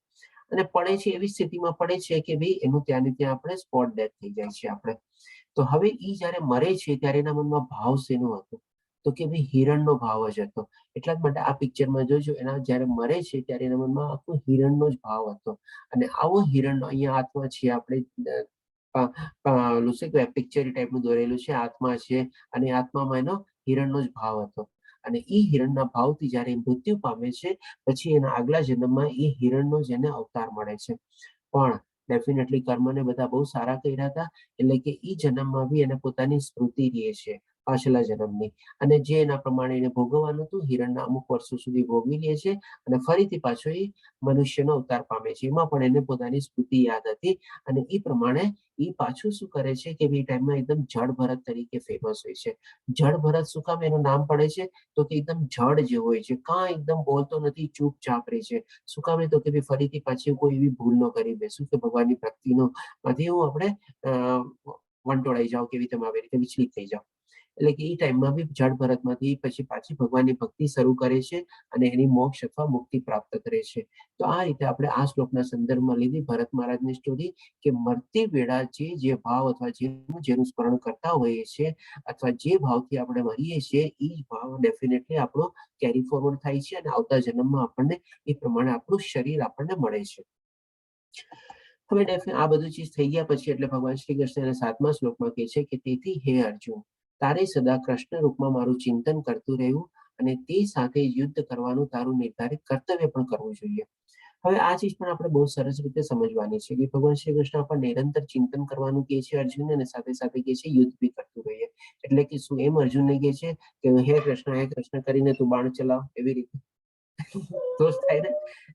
અને પડે છે એવી સ્થિતિમાં પડે છે કે ભાઈ એનું ત્યાં ને ત્યાં આપણે સ્પોટ ડેથ થઈ જાય છે આપણે. તો હવે એ જ્યારે મરે છે ત્યારે એના મનમાં ભાવ શેનો હતો? તો કે ભાઈ હિરણનો ભાવ જ હતો. એટલા જ માટે આ પિક્ચરમાં જોજો, એના જ્યારે મરે છે ત્યારે એના મનમાં આખો હિરણનો જ ભાવ હતો. અને આવો હિરણનો અહીંયા આત્મા છે, આપણે શું કહેવાય, પિક્ચર ટાઈપનું દોરેલું છે, આત્મા છે અને આત્મામાં એનો હિરણનો જ ભાવ હતો. અને એ હિરણના ભાવથી જ્યારે મૃત્યુ પામે છે પછી એના આગલા જન્મમાં એ હિરણનો જ એને અવતાર મળે છે. પણ ડેફિનેટલી કર્મને બધા બહુ સારા કર્યા હતા, એટલે કે એ જન્મમાં બી એને પોતાની સ્મૃતિ રહે છે પાછલા જન્મની, અને જે એના પ્રમાણે એને ભોગવવાનું હતું હિરણના અમુક વર્ષો સુધી ભોગવી લે છે અને ફરીથી પાછો એ મનુષ્યનો અવતાર પામે છે. એમાં પણ એને પોતાની સ્મૃતિ યાદ હતી અને એ પ્રમાણે એ પાછું શું કરે છે કે એ ટાઈમમાં એકદમ જડ ભરત તરીકે ફેમસ હોય છે. જડ ભરત શું કામ એનું નામ પડે છે? તો કે એકદમ જડ જેવો હોય છે, કાં એકદમ બોલતો નથી, ચૂપચાપ રહે છે. શું કામ? તો કે ભાઈ ફરીથી પાછી કોઈ એવી ભૂલ ન કરી બેસું કે ભગવાનની ભક્તિનો માંથી હું આપણે વંટોળાઈ જાઉં, કેવી તમે આવી રીતે વિચલિત થઈ જાઓ. એટલે કે એ ટાઈમમાં બી જડ ભરતમાંથી પછી પાછી ભગવાનની ભક્તિ શરૂ કરે છે અને એની મોક્ષ અથવા મુક્તિ પ્રાપ્ત કરે છે. તો આ રીતે આપણે આ શ્લોકના સંદર્ભમાં લીધી ભરત મહારાજની સ્ટોરી કે મરતી વેળા જે જે ભાવ અથવા જેનું જેનું સ્મરણ કરતા હોઈએ છીએ અથવા જે ભાવથી આપણે મરીએ છીએ એ જ ભાવ ડેફિનેટલી આપણો કેરી ફોરવર્ડ થાય છે અને આવતા જન્મમાં આપણને એ પ્રમાણે આપણું શરીર આપણને મળે છે. હવે આ બધું ચીજ થઈ ગયા પછી એટલે ભગવાન શ્રી કૃષ્ણ એના 7મા શ્લોકમાં કહે છે કે તેથી હે અર્જુન, તારે સદા કૃષ્ણ રૂપમાં મારું ચિંતન કરતું રહેવું અને તે સાથે યુદ્ધ કરવાનું તારું નિર્ધારિત કર્તવ્ય પણ કરવું જોઈએ. હવે આ ચીજ પણ આપણે બહુ સરસ રીતે સમજવાની છે કે ભગવાન શ્રી કૃષ્ણ આપણને નિરંતર ચિંતન કરવાનું કહે છે અર્જુનને અને સાથે સાથે કહે છે યુદ્ધ બી કરતું રહીએ. એટલે કે શું એમ અર્જુનને કહે છે કે હે કૃષ્ણ હે કૃષ્ણ કરીને તું બાણ ચલાવ, એવી રીતે તો જ થાય ને?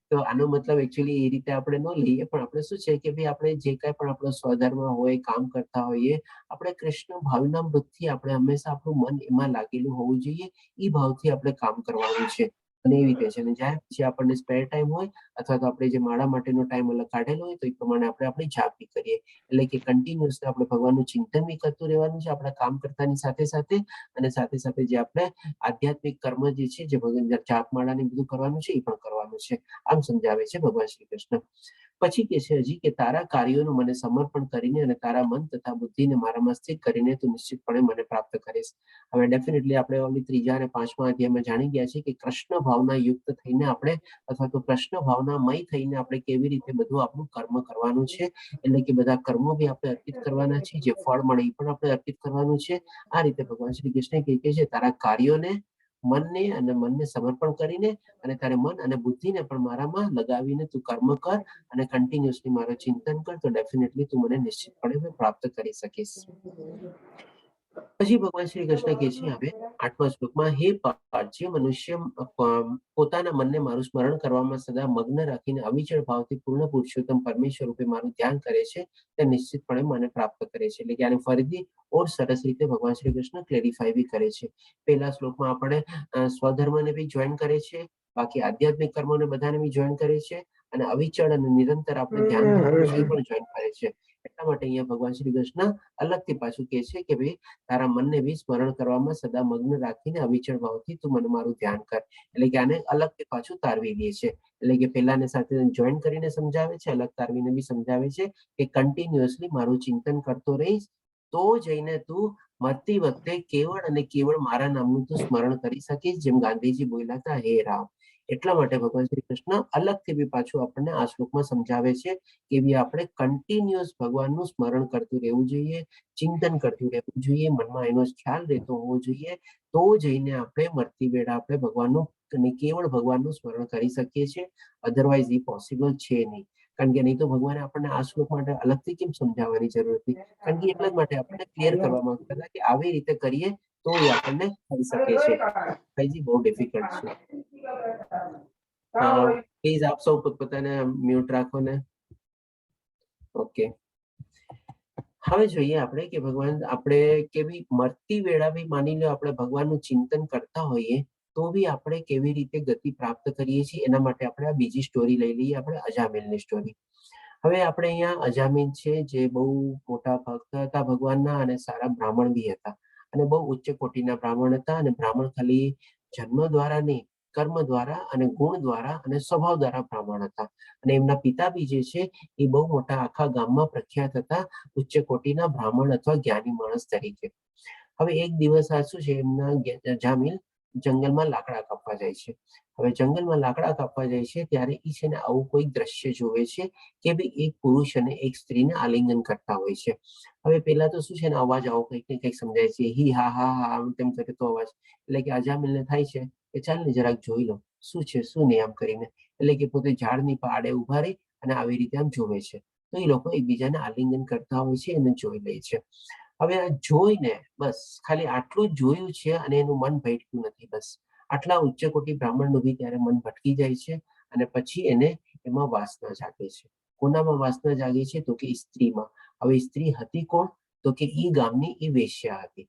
તો આનો મતલબ એકચ્યુઅલી એ રીતે આપણે ન લઈએ, પણ આપણે શું છે કે ભાઈ આપણે જે કાંઈ પણ આપણો સ્વધર્મ હોય, કામ કરતા હોઈએ, આપણે કૃષ્ણ ભાવનામૃતથી આપણે હંમેશા આપણું મન એમાં લાગેલું હોવું જોઈએ, એ ભાવથી આપણે કામ કરવાનું છે. અને એ રીતે છે. અને જ્યાં પછી આપણને સ્પેર ટાઈમ હોય અથવા તો આપણે જે માળા માટેનો ટાઈમ અલગ કાઢેલો હોય તો એ પ્રમાણે આપણે આપણી જાપ બી કરીએ. એટલે કે કન્ટિન્યુઅસલી આપણે ભગવાનનું ચિંતન બી કરતું રહેવાનું છે આપણા કામ કરતાની સાથે સાથે, અને સાથે સાથે જે આપણે આધ્યાત્મિક કર્મ જે છે, જે ભગવાન જાપ માળા ને બધું કરવાનું છે એ પણ કરવાનું છે. આમ સમજાવે છે ભગવાન શ્રી કૃષ્ણ. પછી કે છે હજી કે તારા કાર્યોનું મને સમર્પણ કરીને અને તારા મન તથા બુદ્ધિને મારામાં સ્થિત કરીને તું નિશ્ચિતપણે મને પ્રાપ્ત કરીશ. હવે ડેફિનેટલી આપણે ઓલી ત્રીજા અને પાંચમા અધ્યાયમાં જાણી ગયા છે કે કૃષ્ણ ભાવના યુક્ત થઈને આપણે અથવા તો કૃષ્ણ ભાવનામય થઈને આપણે કેવી રીતે બધું આપણું કર્મ કરવાનું છે. એટલે કે બધા કર્મો બી આપણે અર્પિત કરવાના છે, જે ફળ મળે એ પણ આપણે અર્પિત કરવાનું છે. આ રીતે ભગવાન શ્રી કૃષ્ણ કહે છે તારા કાર્યોને, મનને અને મનને સમર્પણ કરીને અને તારે મન અને બુદ્ધિને પણ મારામાં લગાવીને તું કર્મ કર અને કન્ટિન્યુઅસલી મારો ચિંતન કર, તો ડેફિનેટલી તું મને નિશ્ચિતપણે પ્રાપ્ત કરી શકીશ. પછી ભગવાન શ્રી કૃષ્ણ કહે છે હવે આઠમા શ્લોકમાં, હે પાર્થ, જે મનુષ્ય પોતાના મનને મારું સ્મરણ કરવામાં સદા મગ્ન રાખીને અવિચળ ભાવથી પૂર્ણ પુરુષોત્તમ પરમેશ્વર રૂપે મારું ધ્યાન કરે છે તે નિશ્ચિતપણે મને પ્રાપ્ત કરે છે. એટલે કે આને ફરીથી ઓર સરસ રીતે ભગવાન શ્રી કૃષ્ણ ક્લેરિફાય બી કરે છે. પહેલા શ્લોકમાં આપણે સ્વધર્મને બી જોઈન કરે છે, બાકી આધ્યાત્મિક કર્મોને બધાને બી જોઈન કરે છે અને અવિચળ અને નિરંતર આપણે ધ્યાન ધરવાનું એ પણ જોઈન કરે છે. એટલા માટે અહીંયા ભગવાન શ્રી કૃષ્ણ અલગથી પાછું કહે છે કે ભાઈ, તારા મનને બી સ્મરણ કરવામાં સદા મગ્ન રાખીને અવિચળ ભાવથી તું મને મારું ધ્યાન કર. એટલે કે આને અલગથી પાછું તારવી દે છે. એટલે કે પેલાને સાથે જોઈન કરીને સમજાવે છે, અલગ તારવીને બી સમજાવે છે કે કન્ટિન્યુઅસલી મારું ચિંતન કરતો રહીશ તો જઈને તું મરતી વખતે કેવળ અને કેવળ મારા નામનું તું સ્મરણ કરી શકીશ, જેમ ગાંધીજી બોલ્યા હતા હે રામ. એટલા માટે ભગવાન શ્રી કૃષ્ણ અલગથી બી પાછું આપણને આ શ્લોકમાં સમજાવે છે કે બી આપણે કન્ટિન્યુઅસ ભગવાનનું સ્મરણ કરતું રહેવું જોઈએ, ચિંતન કરતું રહેવું જોઈએ, મનમાં એનો જ ખ્યાલ રહેતો હોવો જોઈએ, તો જઈને આપણે મરતી વેળા આપણે ભગવાનનું અને કેવળ ભગવાનનું સ્મરણ કરી શકીએ છીએ. અધરવાઇઝ એ પોસિબલ છે નહીં. કારણ કે નહીં તો ભગવાને આપણને આ શ્લોક માટે અલગથી કેમ સમજાવવાની જરૂર હતી? કારણ કે એટલા જ માટે આપણને ક્લિયર કરવા માંગતા હતા કે આવી રીતે કરીએ તો એ આપણને થઈ શકે છે. ભાઈજી, બહુ ડિફિકલ્ટ છે. પ્લીઝ આપ સૌ પોતપોતાને મ્યુટ રાખો ને. ઓકે, હવે જોઈએ આપણે કે ભગવાન આપણે કે ભઈ મરતી વેળા બી માની લો આપણે ભગવાનનું ચિંતન કરતા હોઈએ તો બી આપણે કેવી રીતે ગતિ પ્રાપ્ત કરીએ છીએ, એના માટે આપણે આ બીજી સ્ટોરી લઈ લઈએ, આપણે અજામિલની સ્ટોરી. હવે આપણે અહીંયા અજામિલ છે જે બહુ મોટા ભક્ત હતા ભગવાનના અને સારા બ્રાહ્મણ બી હતા અને બહુ ઉચ્ચ કોટીના બ્રાહ્મણ હતા. અને બ્રાહ્મણ ખાલી જન્મ દ્વારા નહીં, કર્મ દ્વારા અને ગુણ દ્વારા અને સ્વભાવ દ્વારા બ્રાહ્મણ હતા. અને એમના પિતા બી જે છે એ બહુ મોટા આખા ગામમાં પ્રખ્યાત હતા ઉચ્ચ કોટીના બ્રાહ્મણ અથવા જ્ઞાની માણસ તરીકે. હવે એક દિવસ આ શું છે, એમના અજામિલ જંગલમાં લાકડા કાપવા જાય છે. હવે જંગલમાં લાકડા કાપવા જાય છે ત્યારે એ છે ને આવું કોઈ દ્રશ્ય જોવે છે કે ભાઈ એક પુરુષ અને એક સ્ત્રીને આલિંગન કરતા હોય છે. હવે પેલા તો શું છે ને અવાજ આવો કંઈક ને કંઈક સમજાય છે, હી હા હા હા આમ તેમ કરે તો અવાજ. એટલે કે અજામિલને થાય છે કે ચાલ ને જરાક જોઈ લો શું છે શું નહીં આમ કરીને. એટલે કે પોતે ઝાડની પાડે ઉભા રહી અને આવી રીતે આમ જોવે છે તો એ લોકો એકબીજાને આલિંગન કરતા હોય છે એને જોઈ લે છે. હવે આ જોઈને બસ ખાલી આટલું જ જોયું છે અને એનું મન ભટક્યું નથી. બસ આટલા ઉચ્ચ કોટી બ્રાહ્મણનું બી ત્યારે મન ભટકી જાય છે અને પછી એને એમાં વાસના જાગે છે. કોનામાં વાસના જાગે છે? તો કે સ્ત્રીમાં. હવે સ્ત્રી હતી કોણ? તો કે ઈ ગામની ઈ વેશ્યા હતી.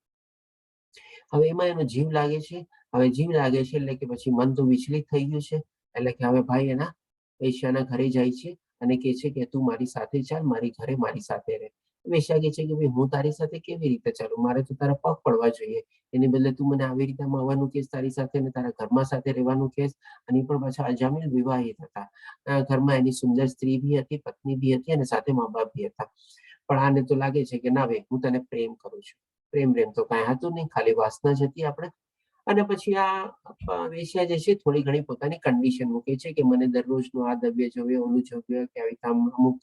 હવે એમાં એનો જીવ લાગે છે. હવે જીવ લાગે છે એટલે કે પછી મન તો વિચલિત થઈ ગયું છે. એટલે કે હવે ભાઈ એના વેશ્યાના ઘરે જાય છે અને કહે છે કે તું મારી સાથે ચાલ, મારી ઘરે મારી સાથે રહે. વેશ્યા કહે છે કે ભાઈ હું તારી સાથે કેવી રીતે ચાલું, મારે તો તારા પગ પડવા જોઈએ, એની બદલે તું મને આવી રીતે આવવાનું કહેશ, તારી સાથે ને તારા ઘરમાં સાથે રહેવાનું કહેશ. અને એ પણ પાછા અજામિલ વિવાહિત હતા, ઘરમાં એની સુંદર સ્ત્રી બી હતી, પત્ની બી હતી અને સાથે મા બાપ બી હતા. પણ આને તો લાગે છે કે ના ભાઈ હું તને પ્રેમ કરું છું. પ્રેમ પ્રેમ તો કાંઈ હતું નહીં, ખાલી વાસના જ હતી આપણે. અને પછી આ વેશ્યા જે છે થોડી ઘણી પોતાની કન્ડિશન મૂકે છે કે મને દરરોજનું આ દ્રવ્ય જોવે, ઓલું જોવે, કે આવી રીતે આમ અમુક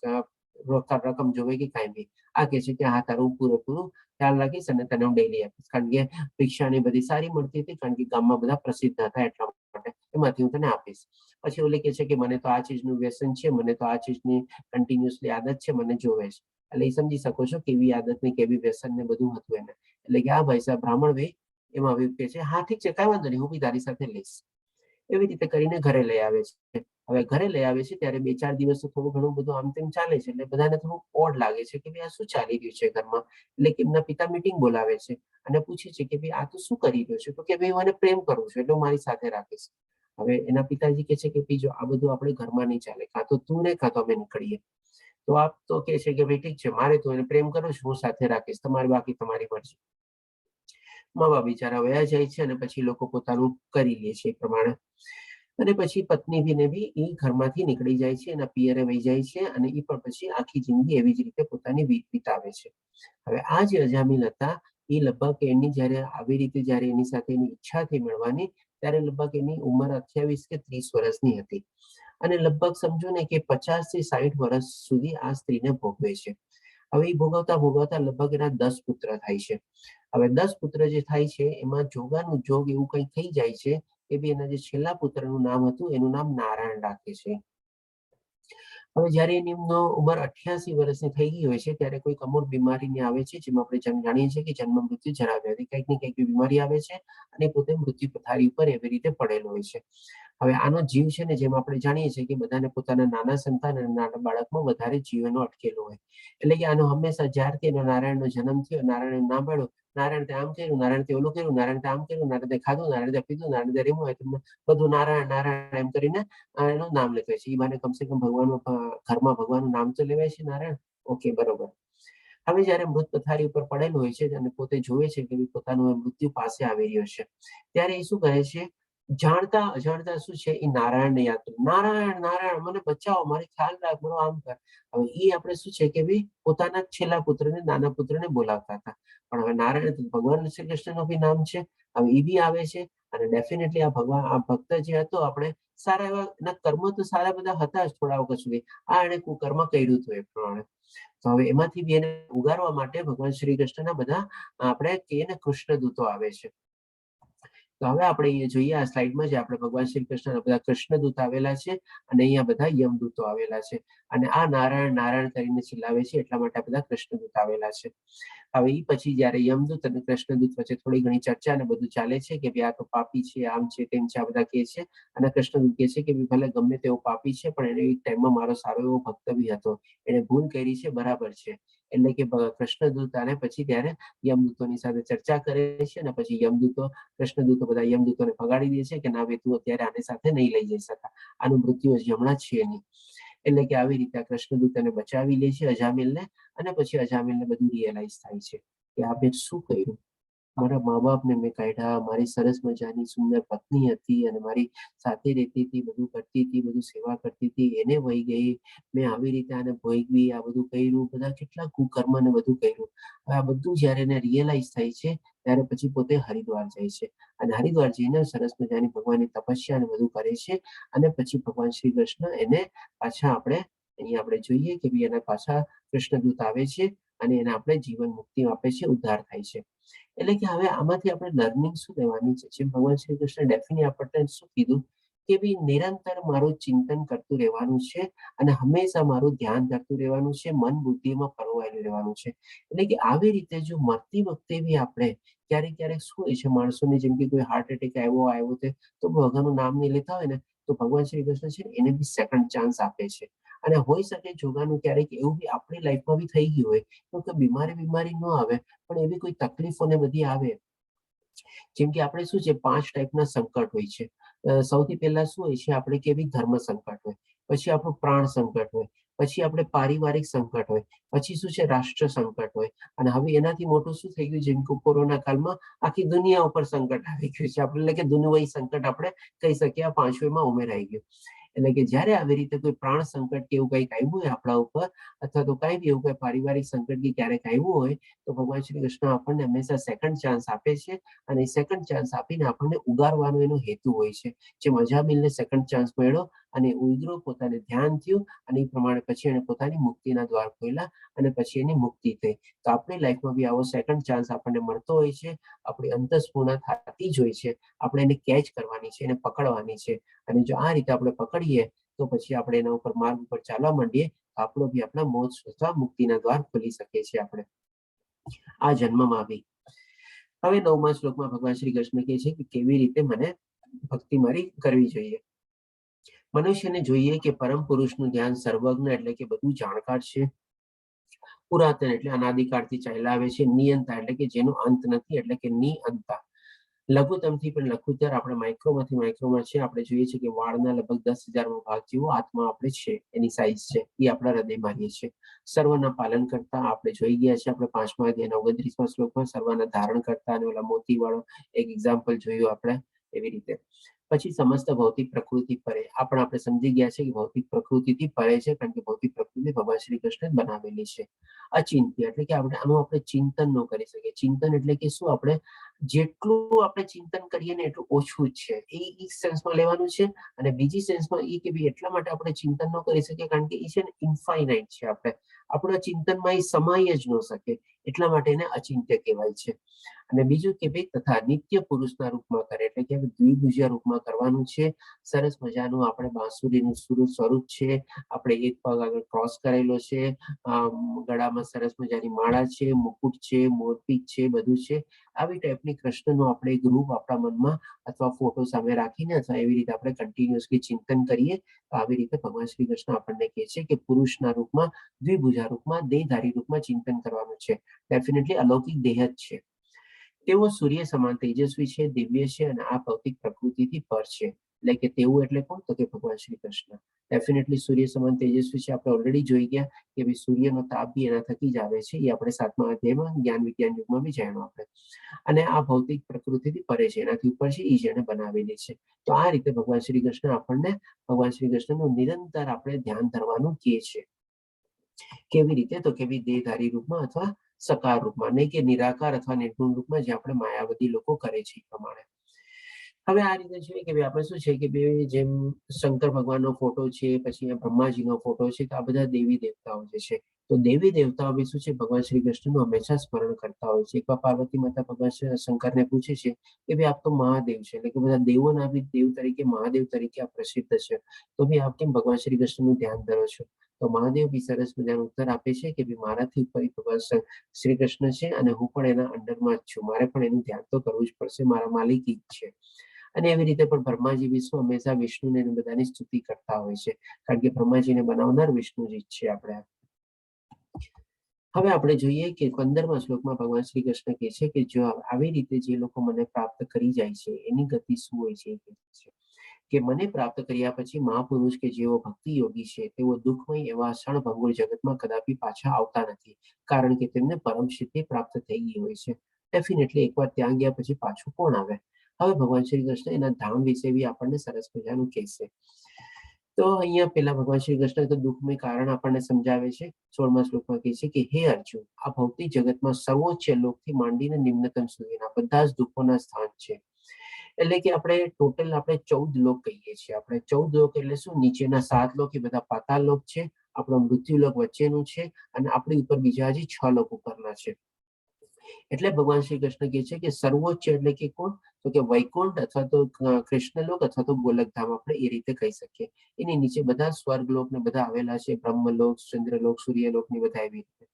રકમ જોવે કે કાંઈ બી. આ કહે છે કે હા તારું પૂરેપૂરું ખ્યાલ રાખીશ અને તને હું ડેલી આપીશ, કારણ કે ભિક્ષાની બધી સારી મળતી હતી, કારણ કે ગામમાં બધા પ્રસિદ્ધ હતા એટલા માટે એમાંથી હું તને આપીશ. પછી ઓલી કહે છે કે મને તો આ ચીજનું વ્યસન છે, મને તો આ ચીજની કન્ટિન્યુઅસલી આદત છે, મને જોવે છે. એટલે એ સમજી શકો છો કેવી આદત ને કેવી વ્યસન ને બધું હતું એને. એટલે કે આ ભાઈ સાહેબ બ્રાહ્મણ ભાઈ એમાં બી કહે છે હા ઠીક છે કાંઈ વાંધો નહીં, હું બી તારી સાથે લઈશ. એવી રીતે કરીને ઘરે લઈ આવે છે. હવે ઘરે લઈ આવે છે ત્યારે 2-4 દિવસ તો થોડું ઘણું બધું આમ તેમ ચાલે છે, એટલે બધાને થોડું ઓડ લાગે છે કે ભાઈ આ શું ચાલી રહ્યું છે ઘરમાં. એટલે કે એમના પિતા મીટિંગ બોલાવે છે અને પૂછે છે કે ભાઈ આ તો શું કરી રહ્યો છે? તો કે ભાઈ હું એને પ્રેમ કરું છું એટલે હું મારી સાથે રાખીશ. હવે એના પિતાજી કહે છે કે ભાઈ જો આ બધું આપણે ઘરમાં નહીં ચાલે, કાં તો તું ને કાં તો અમે નીકળીએ. તો આપ તો કહે છે કે ભાઈ ઠીક છે, મારે તો એને પ્રેમ કરું છું, હું સાથે રાખીશ, તમારે બાકી તમારી મરજી. મા બાપ બિચારા વયા જાય છે અને પછી લોકો પોતાનું કરી લે છે એ પ્રમાણે. અને પછી પત્ની બીને બી એ ઘરમાંથી નીકળી જાય છે, એના પિયરે વહી જાય છે અને એ પણ પછી આખી જિંદગી એવી જ રીતે પોતાની વિતાવે છે. હવે આ જે અજામિલ હતા એ લગભગ એની જ્યારે આવી રીતે જ્યારે એની સાથે એની ઈચ્છા થઈ મળવાની, ત્યારે લગભગ એની ઉંમર 28 કે 30 વર્ષની હતી અને લગભગ સમજો ને કે 50 થી 60 વર્ષ સુધી આ સ્ત્રીને ભોગવે છે. હવે એ ભોગવતા ભોગવતા લગભગ એના 10 પુત્ર થાય છે. હવે 10 પુત્ર જે થાય છે એમાં જોગાનું જોગ એવું કંઈ થઈ જાય છે કે બી એના જે છેલ્લા પુત્રનું નામ હતું એનું નામ નારાયણ રાખે છે. હવે જ્યારે એની ઉંમર 88 વર્ષની થઈ ગઈ હોય છે ત્યારે કોઈક અમુક બીમારીની આવે છે, જેમાં આપણે જાણીએ છીએ કે જન્મ મૃત્યુ જરા વ્યાધિ, કંઈક ને કંઈક બીમારી આવે છે અને પોતે મૃત્યુ પથારી ઉપર એવી રીતે પડેલો હોય છે. હવે આનો જીવ છે ને, જેમ આપણે જાણીએ છીએ કે બધાને પોતાના નાના સંતાન અને નાના બાળકમાં વધારે જીવ એનો અટકેલો હોય, એટલે કે આનો હંમેશા જ્યારથી એનો નારાયણનો જન્મ થયો, નારાયણ નામ પાડ્યું, નારાયણ તે આમ કર્યું, નારાયણ તે ઓલું કર્યું, નારાયણ તે આમ કર્યું, નારાયણ તે ખાધું, નારાયણ તે પીધું, નારાયણ તે રેમું, એ બધું નારાયણ નારાયણ એમ કરીને એનું નામ લેતો હોય છે. એ બહાને કમસે કમ ભગવાનનું ઘરમાં ભગવાનનું નામ તો લેવાય છે, નારાયણ, ઓકે, બરોબર. હવે જ્યારે મૃત પથારી ઉપર પડેલું હોય છે અને પોતે જોવે છે કે પોતાનું મૃત્યુ પાસે આવી રહ્યો છે, ત્યારે એ શું કહે છે, જાણતા અજાણતા શું છે, એ નારાયણને યાદ કરે, નારાયણ નારાયણ મને બચાવો, મારે ખ્યાલ રાખ, મારો આમ કર. હવે એ આપણે શું છે કે ભાઈ પોતાના છેલ્લા પુત્રને, નાના પુત્રને બોલાવતા હતા, પણ હવે નારાયણ તો ભગવાન શ્રી કૃષ્ણનું બી નામ છે. હવે એ બી આવે છે અને ડેફિનેટલી આ ભગવાન, આ ભક્ત જે હતો, આપણે સારા એવા એના કર્મ તો સારા બધા હતા જ થોડા વખત સુધી, આ એને કુકર્મ કર્યું હતું એ પ્રમાણે. તો હવે એમાંથી બી એને ઉગારવા માટે ભગવાન શ્રી કૃષ્ણના બધા આપણે કહીએ ને કૃષ્ણ દૂતો આવે છે. તો હવે આપણે અહીંયા જોઈએ આ સ્લાઇડમાં જે આપણે ભગવાન શ્રી કૃષ્ણના બધા કૃષ્ણ દૂત આવેલા છે અને અહીંયા બધા યમદૂતો આવેલા છે અને આ નારાયણ નારાયણ કરીને ચિલ્લાવે છે, એટલા માટે આ બધા કૃષ્ણદૂત આવેલા છે. હવે એ પછી જ્યારે યમદૂત અને કૃષ્ણદૂત વચ્ચે થોડી ઘણી ચર્ચા અને બધું ચાલે છે કે ભાઈ આ તો પાપી છે, આમ છે તેમ છે, આ બધા કહે છે અને કૃષ્ણદૂત કહે છે કે ભાઈ ભલે ગમે તેવો પાપી છે પણ એને એક ટાઈમમાં મારો સારો એવો ભક્ત બી હતો, એને ભૂલ કરી છે, બરાબર છે. એટલે કે કૃષ્ણદૂત અને પછી ત્યારે યમદૂતોની સાથે ચર્ચા કરે છે અને પછી યમદૂતો, કૃષ્ણદૂતો બધા યમદૂતોને ભગાડી દે છે કે ના ભાઈ, તું અત્યારે આને સાથે નહીં લઈ જઈ શકા, આનું મૃત્યુ હજી હમણાં છે નહીં. એટલે કે આવી રીતે આ કૃષ્ણદૂત એને બચાવી લે છે અજામિલને અને પછી અજામિલને બધું રિયલાઇઝ થાય છે કે આ મેં શું કર્યું, મારા મા બાપને મેં કાઢ્યા, મારી સરસ મજાની સુંદર પત્ની હતી અને મારી સાથે રહેતી હતી, બધું કરતી હતી, બધું સેવા કરતી હતી, એને વહી ગઈ, મેં આવી રીતે આને ભોગવી, આ બધું કર્યું, બધા કેટલા કુકર્મ ને બધું કર્યું. હવે આ બધું જ્યારે એને રિયલાઇઝ થાય છે ત્યારે પછી પોતે હરિદ્વાર જાય છે અને હરિદ્વાર જઈને સરસ મજાની ભગવાનની તપસ્યા અને બધું કરે છે અને પછી ભગવાન શ્રી કૃષ્ણ એને પાછા, આપણે અહીંયા આપણે જોઈએ કે ભાઈ એના પાછા કૃષ્ણદૂત આવે છે અને એને આપણે જીવન મુક્તિ આપે છે, ઉદ્ધાર થાય છે. એટલે કે હવે આમાંથી આપણે લર્નિંગ શું લેવાની છે? જેમ ભગવાન શ્રી કૃષ્ણ ડેફિનેટલી આપણને શું કીધું કે ભાઈ નિરંતર મારું ચિંતન કરતું રહેવાનું છે અને હંમેશા મારું ધ્યાન કરતું રહેવાનું છે, મન બુદ્ધિમાં પરોવાયેલું રહેવાનું છે. એટલે કે આવી રીતે જો મરતી વખતે બી આપણે ક્યારેક ક્યારેક શું હોય છે માણસોને, જેમ કે કોઈ હાર્ટ એટેક આવ્યો આવ્યો તે તો ભગવાનનું નામ નહીં લેતા હોય ને, તો ભગવાન શ્રી કૃષ્ણ છે ને એને બી સેકન્ડ ચાન્સ આપે છે. અને હોઈ શકે જોગાનું ક્યારેક એવું બી આપણી લાઈફમાં બી થઈ ગયું હોય તો કે બીમારી બીમારી ન આવે પણ એવી કોઈ તકલીફો ને બધી આવે. જેમ કે આપણે શું છે, 5 ટાઈપના સંકટ હોય છે. સૌથી પહેલા શું હોય છે આપણે કે ભઈ ધર્મ સંકટ હોય, પછી આપણું પ્રાણ સંકટ હોય, પછી આપણે પારિવારિક સંકટ હોય, પછી શું છે રાષ્ટ્ર સંકટ હોય, અને હવે એનાથી મોટું શું થઈ ગયું, જેમ કે કોરોના કાળમાં આખી દુનિયા ઉપર સંકટ આવી ગયું છે આપણે, એટલે કે દુનિયાઈ સંકટ આપણે કહી શકીએ, આ પાંચવેમાં ઉમેરાઈ ગયું. એટલે કે જ્યારે આવી રીતે કોઈ પ્રાણ સંકટ કે એવું કંઈક આવ્યું હોય આપણા ઉપર, અથવા તો કાંઈ બી એવું કંઈ પારિવારિક સંકટ કે ક્યારેક આવ્યું હોય, તો ભગવાન શ્રી કૃષ્ણ આપણને હંમેશા સેકન્ડ ચાન્સ આપે છે અને સેકન્ડ ચાન્સ આપીને આપણને ઉગારવાનો એનો હેતુ હોય છે. જેમ અજામિલને સેકન્ડ ચાન્સ મળ્યો અને ઉગ્ર પોતાને ધ્યાન થયું અને એ પ્રમાણે પછી એને પોતાની મુક્તિના દ્વાર ખોલ્યા અને પછી એની મુક્તિ થઈ. તો આપણી લાઈફમાં બી આવો સેકન્ડ ચાન્સ આપણને મળતો હોય છે, આપણી અંતસ્ફૂર્ણા થતી જ હોય છે, આપણે એને કેચ કરવાની છે, એને પકડવાની છે. અને જો આ રીતે આપણે પકડીએ તો પછી આપણે એના ઉપર માર્ગ ઉપર ચાલવા માંડીએ તો આપણો બી આપણા મોક્ષ અથવા મુક્તિના દ્વાર ખુલી શકે છે આપણે આ જન્મમાં બી. હવે 9મા શ્લોકમાં ભગવાન શ્રી કૃષ્ણ કહે છે કે કેવી રીતે મને ભક્તિ મારી કરવી જોઈએ. મનુષ્યને જોઈએ કે પરમ પુરુષનું ધ્યાન સર્વજ્ઞ એટલે કે બધું જાણકાર છે, પુરાતન એટલે અનાદિકાળથી ચાલ્યા આવે છે, નિયંતા એટલે કે જેનો અંત નથી એટલે કે નિયંતા, લઘુત્તમથી પણ લઘુત્તર આપણે માઇક્રોમાંથી માઇક્રોમાં છે. આપણે જોઈએ છીએ કે વાળના લગભગ 10,000મો ભાગ જેવો આત્મા આપણે છે, એની સાઈઝ છે, એ આપણા હૃદયમાં રહીએ છે. સર્વના પાલન કરતા આપણે જોઈ ગયા છે, આપણે 5મા અધ્યાયના 29મા શ્લોકમાં સર્વના ધારણ કરતા અને ઓલા મોતી વાળો એક એક્ઝામ્પલ જોયું આપણે. એવી રીતે. પછી સમસ્ત ભૌતિક પ્રકૃતિ પરે, આ પણ આપણે સમજી ગયા છે કે ભૌતિક પ્રકૃતિથી પરે છે, કારણ કે ભૌતિક પ્રકૃતિ ભગવાન શ્રી કૃષ્ણ બનાવેલી છે. અચિંત્ય એટલે કે આપણે આનું આપણે ચિંતન ન કરી શકીએ. ચિંતન એટલે કે શું? આપણે જેટલું આપણે ચિંતન કરીએ ને એટલું ઓછું જ છે, એ એક સેન્સમાં લેવાનું છે. અને બીજી સેન્સમાં એ કે ભાઈ એટલા માટે આપણે ચિંતન ન કરી શકીએ કારણ કે એ છે ને ઇન્ફાઇનાઇટ છે, આપણે આપણા ચિંતનમાં એ સમાય જ ન શકે, એટલા માટે એને અચિંત્ય કહેવાય છે. અને બીજું કે ભાઈ તથા નિત્ય પુરુષના રૂપમાં કરે, એટલે કે દ્વિભુજ્ય રૂપમાં કરવાનું છે. સરસ મજાનું આપણે બાંસુરીનું સ્વરૂપ છે, આપણે એક પગ આગળ ક્રોસ કરેલો છે, ગળામાં સરસ મજાની માળા છે, મુકુટ છે, મોરપીંછ છે, બધું છે. આવી ટાઈપની કૃષ્ણનું આપણે એક રૂપ આપણા મનમાં અથવા ફોટો સામે રાખીને અથવા એવી રીતે આપણે કન્ટિન્યુઅસલી ચિંતન કરીએ, તો આવી રીતે ભગવાન શ્રી કૃષ્ણ આપણને કહે છે કે પુરુષના રૂપમાં, દ્વિભુજા રૂપમાં, દેહધારી રૂપમાં ચિંતન કરવાનું છે. ડેફિનેટલી અલૌકિક દેહ જ છે. તેઓ સૂર્ય સમાન તેજસ્વી છે, દિવ્ય છે અને આ ભૌતિક પ્રકૃતિથી પર છે. એટલે કે તેવું એટલે કોણ? તો કે ભગવાન શ્રી કૃષ્ણ ડેફિનેટલી સૂર્ય સમાન તેજસ્વી છે. આપણે ઓલરેડી જોઈ ગયા કે ભાઈ સૂર્યનો તાપ બી એના થકી જ આવે છે, એ આપણે સાતમા અધ્યાયમાં જ્ઞાન વિજ્ઞાન યુગમાં બી જાણ્યું આપણે. અને આ ભૌતિક પ્રકૃતિથી પરે છે, એનાથી ઉપર છે, એ જેને બનાવેલી છે. તો આ રીતે ભગવાન શ્રી કૃષ્ણ આપણને ભગવાન શ્રી કૃષ્ણનું નિરંતર આપણે ધ્યાન ધરવાનું કહે છે. કેવી રીતે? તો કે ભાઈ દેહધારી રૂપમાં અથવા સકાર રૂપમાં, નહીં કે નિરાકાર અથવા નિર્ગુણ રૂપમાં, જે આપણે માયાવાદી લોકો કરે છે એ પ્રમાણે. હવે આ રીતે છે કે ભાઈ આપણે શું છે કે ભાઈ જેમ શંકર ભગવાનનો ફોટો છે, પછી અહીંયા બ્રહ્માજીનો ફોટો છે, તો આ બધા દેવી દેવતાઓ જે છે, તો દેવી દેવતાઓ બી શું છે, ભગવાન શ્રી કૃષ્ણનું હંમેશા સ્મરણ કરતા હોય છે. એકવાર પાર્વતી માતા ભગવાન શ્રી શંકરને પૂછે છે કે ભાઈ આપ તો મહાદેવ છે, એટલે કે બધા દેવોના બી દેવ તરીકે, મહાદેવ તરીકે આપ પ્રસિદ્ધ છે, તો ભી આપ કેમ ભગવાન શ્રી કૃષ્ણનું ધ્યાન ધરો છો? તો મહાદેવ બી સરસ મજાનો ઉત્તર આપે છે કે ભાઈ મારાથી ઉપર ભગવાન શ્રી કૃષ્ણ છે અને હું પણ એના અંડરમાં જ છું, મારે પણ એનું ધ્યાન તો કરવું જ પડશે, મારા માલિક ઈ જ છે. અને એવી રીતે પણ બ્રહ્માજી વિષ્ણુ હંમેશા વિષ્ણુને એને બધાની સ્તુતિ કરતા હોય છે, કારણ કે બ્રહ્માજીને બનાવનાર વિષ્ણુજી જ છે આપણે. હવે આપણે જોઈએ કે 15મા શ્લોકમાં ભગવાન શ્રી કૃષ્ણ કહે છે કે જો આવી રીતે જે લોકો મને પ્રાપ્ત કરી જાય છે એની ગતિ શું હોય છે, એ કહે છે કે મને પ્રાપ્ત કર્યા પછી મહાપુરુષ કે જેઓ ભક્તિ યોગી છે તેઓ દુઃખમય એવા ક્ષણભંગુર જગતમાં કદાપી પાછા આવતા નથી, કારણ કે તેમને પરમ સિદ્ધિ પ્રાપ્ત થઈ ગઈ હોય છે. ડેફિનેટલી એકવાર ત્યાં ગયા પછી પાછું કોણ આવે? હવે ભગવાન શ્રી કૃષ્ણ એના ધામ વિશે બી આપણને સરસ મજાનું કહેશે. તો અહીંયા પેલા ભગવાન શ્રી કૃષ્ણ તો દુઃખમય કારણ આપણને સમજાવે છે. 16મા શ્લોકમાં કહે છે કે હે અર્જુન, આ ભૌતિક જગતમાં સર્વોચ્ચ લોકથી માંડીને નિમ્નતમ સુધીના બધા જ દુઃખોના સ્થાન છે. એટલે કે આપણે ટોટલ આપણે 14 લોક કહીએ છીએ. આપણે 14 લોક એટલે શું? નીચેના 7 લોક એ બધા પાતાળ લોક છે, આપણો મૃત્યુ લોક વચ્ચેનું છે અને આપણી ઉપર બીજા હજી 6 લોક ઉપરના છે. એટલે ભગવાન શ્રી કૃષ્ણ કહે છે કે સર્વોચ્ચ એટલે કે કોણ? તો કે વૈકુંઠ અથવા તો કૃષ્ણલોક અથવા તો ગોલકધામ, આપણે એ રીતે કહી શકીએ. એની નીચે બધા સ્વર્ગલોક ને બધા આવેલા છે, બ્રહ્મલોક, ચંદ્રલોક, સૂર્યલોક ને બધા એવી રીતે.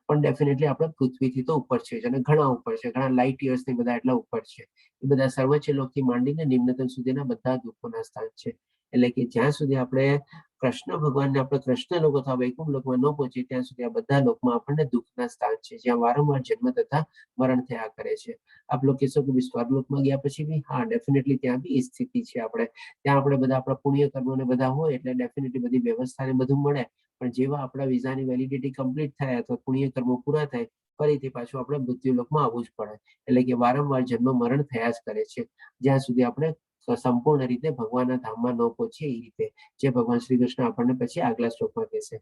પણ ડેફિનેટલી આપણે પૃથ્વીથી તો ઉપર છે જ અને ઘણા ઉપર છે, ઘણા લાઇટ યર્સ ને બધા એટલા ઉપર છે. એ બધા સર્વોચ્ચ લોકથી માંડીને નિમ્નતમ સુધીના બધા દુઃખોના સ્થાન છે. એટલે કે જ્યાં સુધી આપણે કૃષ્ણ ભગવાનને આપણે કૃષ્ણ લોક અથવા વૈકુંઠ લોકમાં ન પહોંચીએ ત્યાં સુધી આ બધા લોકમાં આપણને દુઃખના સ્થાન છે, જ્યાં વારંવાર જન્મ તથા મરણ થયા કરે છે. આપ લોકો કહેશો કે સ્વર્ગલોકમાં ગયા પછી બી? હા, ડેફિનેટલી ત્યાં બી એ સ્થિતિ છે. આપણે ત્યાં આપણે બધા આપણા પુણ્ય કર્મોને બધા હોય એટલે ડેફિનેટલી બધી વ્યવસ્થા ને બધું મળે, પણ જેવા આપણા વિઝાની વેલિડિટી કમ્પ્લીટ થાય અથવા પુણ્ય કર્મો પૂરા થાય, ફરીથી પાછું આપણે મૃત્યુલોકમાં આવવું જ પડે. એટલે કે વારંવાર જન્મ મરણ થયા જ કરે છે જ્યાં સુધી આપણે સંપૂર્ણ રીતે ભગવાનના ધામમાં ન પહોંચીએ. એ રીતે જે ભગવાન શ્રી કૃષ્ણ આપણને પછી આગલા શ્લોકમાં કહેશે,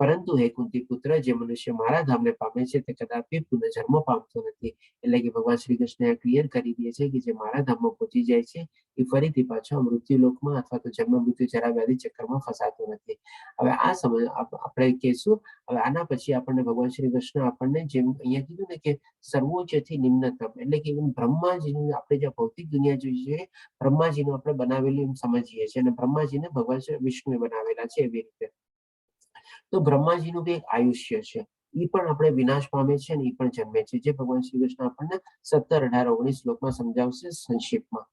પરંતુ હે કુંતી પુત્ર, જે મનુષ્ય મારા ધામને પામે છે તે કદાપી પુનર્જન્મ પામતો નથી. એટલે કે ભગવાન શ્રી કૃષ્ણ ક્લિયર કરી દે છે કે જે મારા ધામમાં પહોંચી જાય છે એ ફરીથી પાછો મૃત્યુલોકમાં અથવા તો જન્મ મૃત્યુ જરા વ્યાધિ ચક્કરમાં ફસાતો નથી. હવે આ સમય આપણે કહીશું. હવે આના પછી આપણને ભગવાન શ્રી કૃષ્ણ આપણને જેમ અહીંયા કીધું ને કે સર્વોચ્ચથી નિમ્નતમ, એટલે કે ઇવન બ્રહ્માજીનું આપણે જે ભૌતિક દુનિયા જોઈ છે, બ્રહ્માજીનું આપણે બનાવેલું એમ સમજીએ છીએ અને બ્રહ્માજીને ભગવાન શ્રી વિષ્ણુએ બનાવેલા છે એવી રીતે. તો બ્રહ્માજીનું બી એક આયુષ્ય છે, એ પણ આપણે વિનાશ પામે છે અને એ પણ જન્મે છે, જે ભગવાન શ્રી કૃષ્ણ આપણને 17, 18, 19 શ્લોકમાં સમજાવશે સંક્ષિપ્તમાં.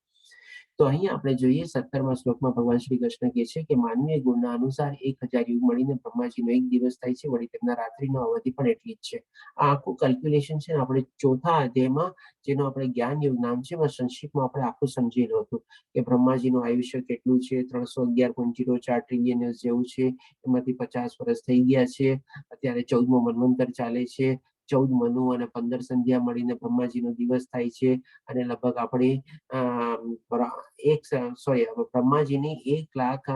તો અહીં આપણે જોઈએ 17મા શ્લોકમાં ભગવાન શ્રી કૃષ્ણ કહે છે કે માનવીય ગુણના અનુસાર 1000 યુગ મળીને બ્રહ્માજીનો એક દિવસ થાય છે, વળી તેમના રાત્રિનો અવધિ પણ એટલી જ છે. આ આખું કેલ્ક્યુલેશન છે ને આપણે ચોથા અધ્યાયમાં, જેનો આપણે જ્ઞાન યુગ નામ છે, એમાં સંક્ષિપ્તમાં આપણે આખું સમજેલું હતું કે બ્રહ્માજીનું આયુષ્ય કેટલું છે, 311.04 ટ્રિલિયન યર્સ જેવું છે, એમાંથી 50 વર્ષ થઈ ગયા છે, અત્યારે 14મો મન્વંતર ચાલે છે. 14 Manu અને 15 સંધ્યા મળીને બ્રહ્માજીનો દિવસ થાય છે. અને લગભગ આપણી એક, સોરી, બ્રહ્માજીની 1 લાખ,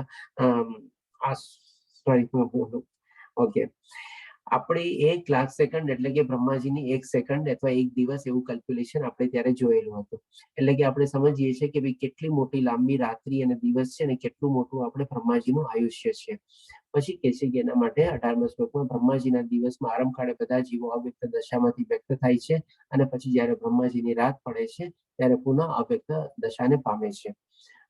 આ સોરી, ઓકે, આપણી 1 લાખ સેકન્ડ એટલે કે બ્રહ્માજીની 1 સેકન્ડ અથવા એક દિવસ, એવું કેલ્ક્યુલેશન આપણે ત્યારે જોયેલું હતું. એટલે કે આપણે સમજીએ છીએ કે ભાઈ, કેટલી મોટી લાંબી રાત્રિ અને દિવસ છે અને કેટલું મોટું આપણે બ્રહ્માજીનું આયુષ્ય છે. પછી કે છે કે એના માટે 18મા શ્લોકમાં બ્રહ્માજીના દિવસમાં આરંભ કાળે બધા જીવો અવ્યક્ત દશામાંથી વ્યક્ત થાય છે અને પછી જ્યારે બ્રહ્માજીની રાત પડે છે ત્યારે પુનઃ અવ્યક્ત દશાને પામે છે.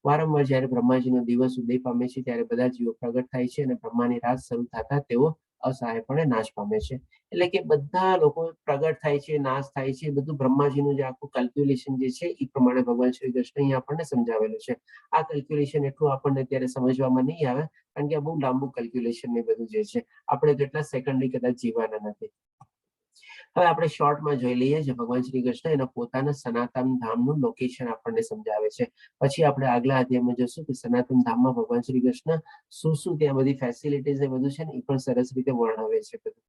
વારંવાર જ્યારે બ્રહ્માજીનો દિવસ ઉદય પામે છે ત્યારે બધા જીવો પ્રગટ થાય છે અને બ્રહ્માની રાત શરૂ થતા તેઓ અસહાયપણે નાશ પામે છે. એટલે કે બધા લોકો પ્રગટ થાય છે, નાશ થાય છે, બધું બ્રહ્માજીનું જે આખું કેલ્ક્યુલેશન જે છે એ પ્રમાણે ભગવાન શ્રી કૃષ્ણ અહીં આપણને સમજાવેલું છે. આ કેલ્ક્યુલેશન એટલું આપણને અત્યારે સમજવામાં નહીં આવે, કારણ કે આ બહુ લાંબુ કેલ્ક્યુલેશન ને બધું જે છે, આપણે તો એટલા સેકન્ડ કદાચ જીવાના નથી. હવે આપણે શોર્ટમાં જોઈ લઈએ જે ભગવાન શ્રી કૃષ્ણ એના પોતાના સનાતન ધામનું લોકેશન આપણને સમજાવે છે. પછી આપણે આગલા અધ્યાયમાં જોશું કે સનાતન ધામમાં ભગવાન શ્રી કૃષ્ણ શું શું ત્યાં બધી ફેસિલિટીઝ એ બધું છે ને, એ પણ સરસ રીતે વર્ણવે છે બધું.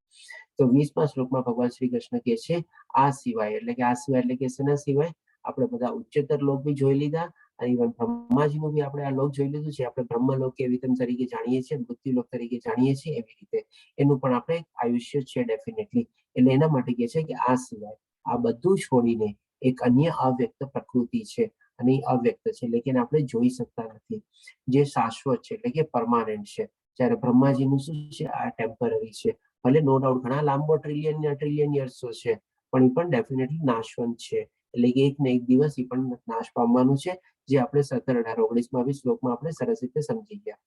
તો 20મા શ્લોકમાં ભગવાન શ્રી કૃષ્ણ કહે છે, આ સિવાય, એટલે કે આ સિવાય એટલે કે શેના સિવાય? આપણે બધા ઉચ્ચતર લોક બી જોઈ લીધા અને ઇવન બ્રહ્માજીનું બી આપણે આ લોક જોઈ લીધું છે. આપણે બ્રહ્મલોક એવી રીતે તરીકે જાણીએ છીએ, મૃત્યુલોક તરીકે જાણીએ છીએ, એવી રીતે એનું પણ આપણે આયુષ્ય છે ડેફિનેટલી. એટલે એના માટે કહે છે કે આ સિવાય, આ બધું છોડીને એક અન્ય અવ્યક્ત પ્રકૃતિ છે અને એ અવ્યક્ત છે, એટલે કે એને આપણે જોઈ શકતા નથી, જે શાશ્વત છે, એટલે કે પરમાનન્ટ છે. જ્યારે બ્રહ્માજીનું શું છે? આ ટેમ્પરરી છે. ભલે નો ડાઉટ ઘણા લાંબો ટ્રિલિયન ટ્રિલિયન યર્સો છે, પણ એ પણ ડેફિનેટલી નાશવંત છે. એટલે કે એક ને એક દિવસ એ પણ નાશ પામવાનું છે, જે આપણે 17, 18, 19માં બી શ્લોકમાં આપણે સરસ રીતે સમજી ગયા.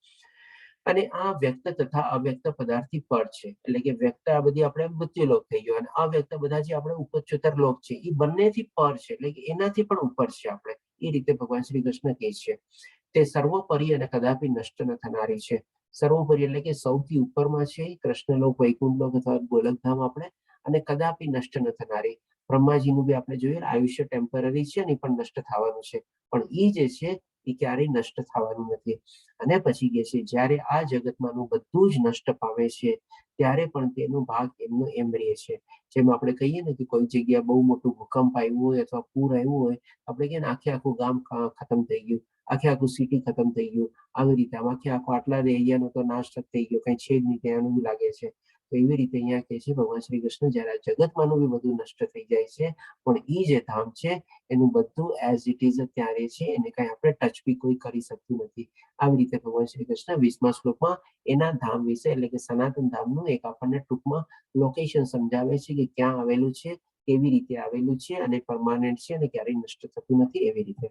અને આ વ્યક્ત તથા અવ્યક્ત પદાર્થથી પર છે. એટલે કે વ્યક્ત આ બધી આપણે મૃત્યુલોક થઈ ગયો અને અવ્યક્ત બધા જે આપણે ઉચ્ચતર લોક છે, એ બંનેથી પર છે, એટલે કે એનાથી પણ ઉપર છે આપણે. એ રીતે ભગવાન શ્રી કૃષ્ણ કહે છે, તે સર્વોપરી અને કદાપી નષ્ટ ન થનારી છે. સર્વોપરી એટલે કે સૌથી ઉપરમાં છે કૃષ્ણલોક, વૈકુંઠ લોક અથવા ગોલકધામ આપણે, અને કદાપી નષ્ટ ન થનારી. બ્રહ્માજીનું બી આપણે જોઈએ, આયુષ્ય ટેમ્પરરી છે અને એ પણ નષ્ટ થવાનું છે, પણ એ જે છે એ ક્યારેય નષ્ટ થવાનું નથી. અને પછી કે છે, જ્યારે આ જગતમાંનું બધું જ નષ્ટ પામે છે ત્યારે પણ તેનો ભાગ એમનો એમ રહે છે. જેમ આપણે કહીએ ને કે કોઈ જગ્યા બહુ મોટું ભૂકંપ આવ્યું હોય અથવા પૂર આવ્યું હોય, આપણે કહીએ ને આખે આખું ગામ ખતમ થઈ ગયું, આખે આખું સિટી ખતમ થઈ ગયું, આવી રીતે આમ આખે આખો આટલા એરિયાનો તો નાશ થઈ ગયો, કઈ છે જ નહીં ત્યાં એવું લાગે છે. તો એવી રીતે અહીંયા કહે છે ભગવાન શ્રી કૃષ્ણ, જ્યારે આ જગતમાંનું બી બધું નષ્ટ થઈ જાય છે, પણ એ જે ધામ છે એનું બધું એઝ it is ત્યાં રહે છે. એને કઈ આપણે ટચ બી કોઈ કરી શકતું નથી. આવી રીતે ભગવાન શ્રી કૃષ્ણ 20મા શ્લોકમાં એના ધામ વિશે, એટલે કે સનાતન ધામનું એક આપણને ટૂંકમાં લોકેશન સમજાવે છે કે ક્યાં આવેલું છે, કેવી રીતે આવેલું છે અને પરમાનન્ટ છે અને ક્યારેય નષ્ટ થતું નથી, એવી રીતે.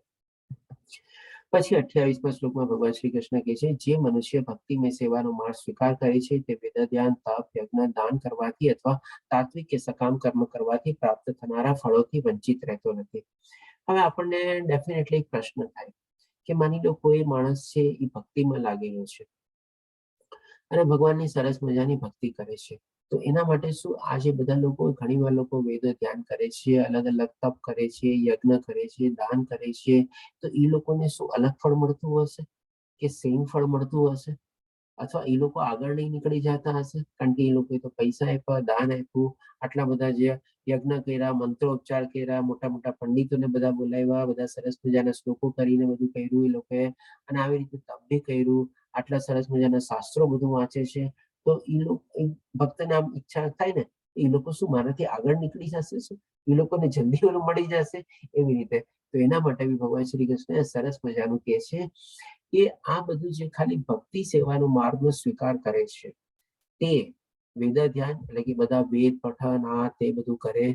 પછી 28મા શ્લોકમાં ભગવાન શ્રી કૃષ્ણ કહે છે, જે મનુષ્ય ભક્તિમય સેવાનો માર્ગ સ્વીકાર કરે છે તે વેદ ધ્યાન, તપ, યજ્ઞ, દાન કરવાથી અથવા તાત્વિક કે સકામ કર્મ કરવાથી પ્રાપ્ત થનારા ફળોથી વંચિત રહેતો નથી. હવે આપણને ડેફિનેટલી એક પ્રશ્ન થાય કે માની લો કોઈ માણસ છે, એ ભક્તિમાં લાગેલો છે અને ભગવાનની સરસ મજાની ભક્તિ કરે છે, તો એના માટે શું આ જે બધા લોકો, ઘણીવાર લોકો વેદ ધ્યાન કરે છે, અલગ અલગ તપ કરે છે, યજ્ઞ કરે છે, દાન કરે છે, તો એ લોકોને શું અલગ ફળ મળતું હશે કે સેમ ફળ મળતું હશે? અથવા એ લોકો આગળ નહીં નીકળી જતા હશે? કારણ કે એ લોકોએ તો પૈસા આપ્યા, દાન આપ્યું, આટલા બધા જે યજ્ઞ કર્યા, મંત્રોચ્ચાર કર્યા, મોટા મોટા પંડિતોને બધા બોલાવ્યા, બધા સરસ મજાના શ્લોકો કરીને બધું કર્યું એ લોકોએ અને આવી રીતે તપ બી કર્યું, આટલા સરસ મજાના શાસ્ત્રો બધું વાંચે છે, તો એ લોકો, ભક્તને આમ ઈચ્છા થાય ને, એ લોકો શું મારાથી આગળ નીકળી જશે? શું એ લોકોને જલ્દી ઓલું મળી જશે? એવી રીતે તો એના માટે બી ભગવાન શ્રી કૃષ્ણ સરસ મજાનું કહે છે કે આ બધું જે ખાલી ભક્તિ સેવાનો માર્ગનો સ્વીકાર કરે છે તે વેદ ધ્યાન, એટલે કે બધા વેદ પઠન, આ તે બધું કરે,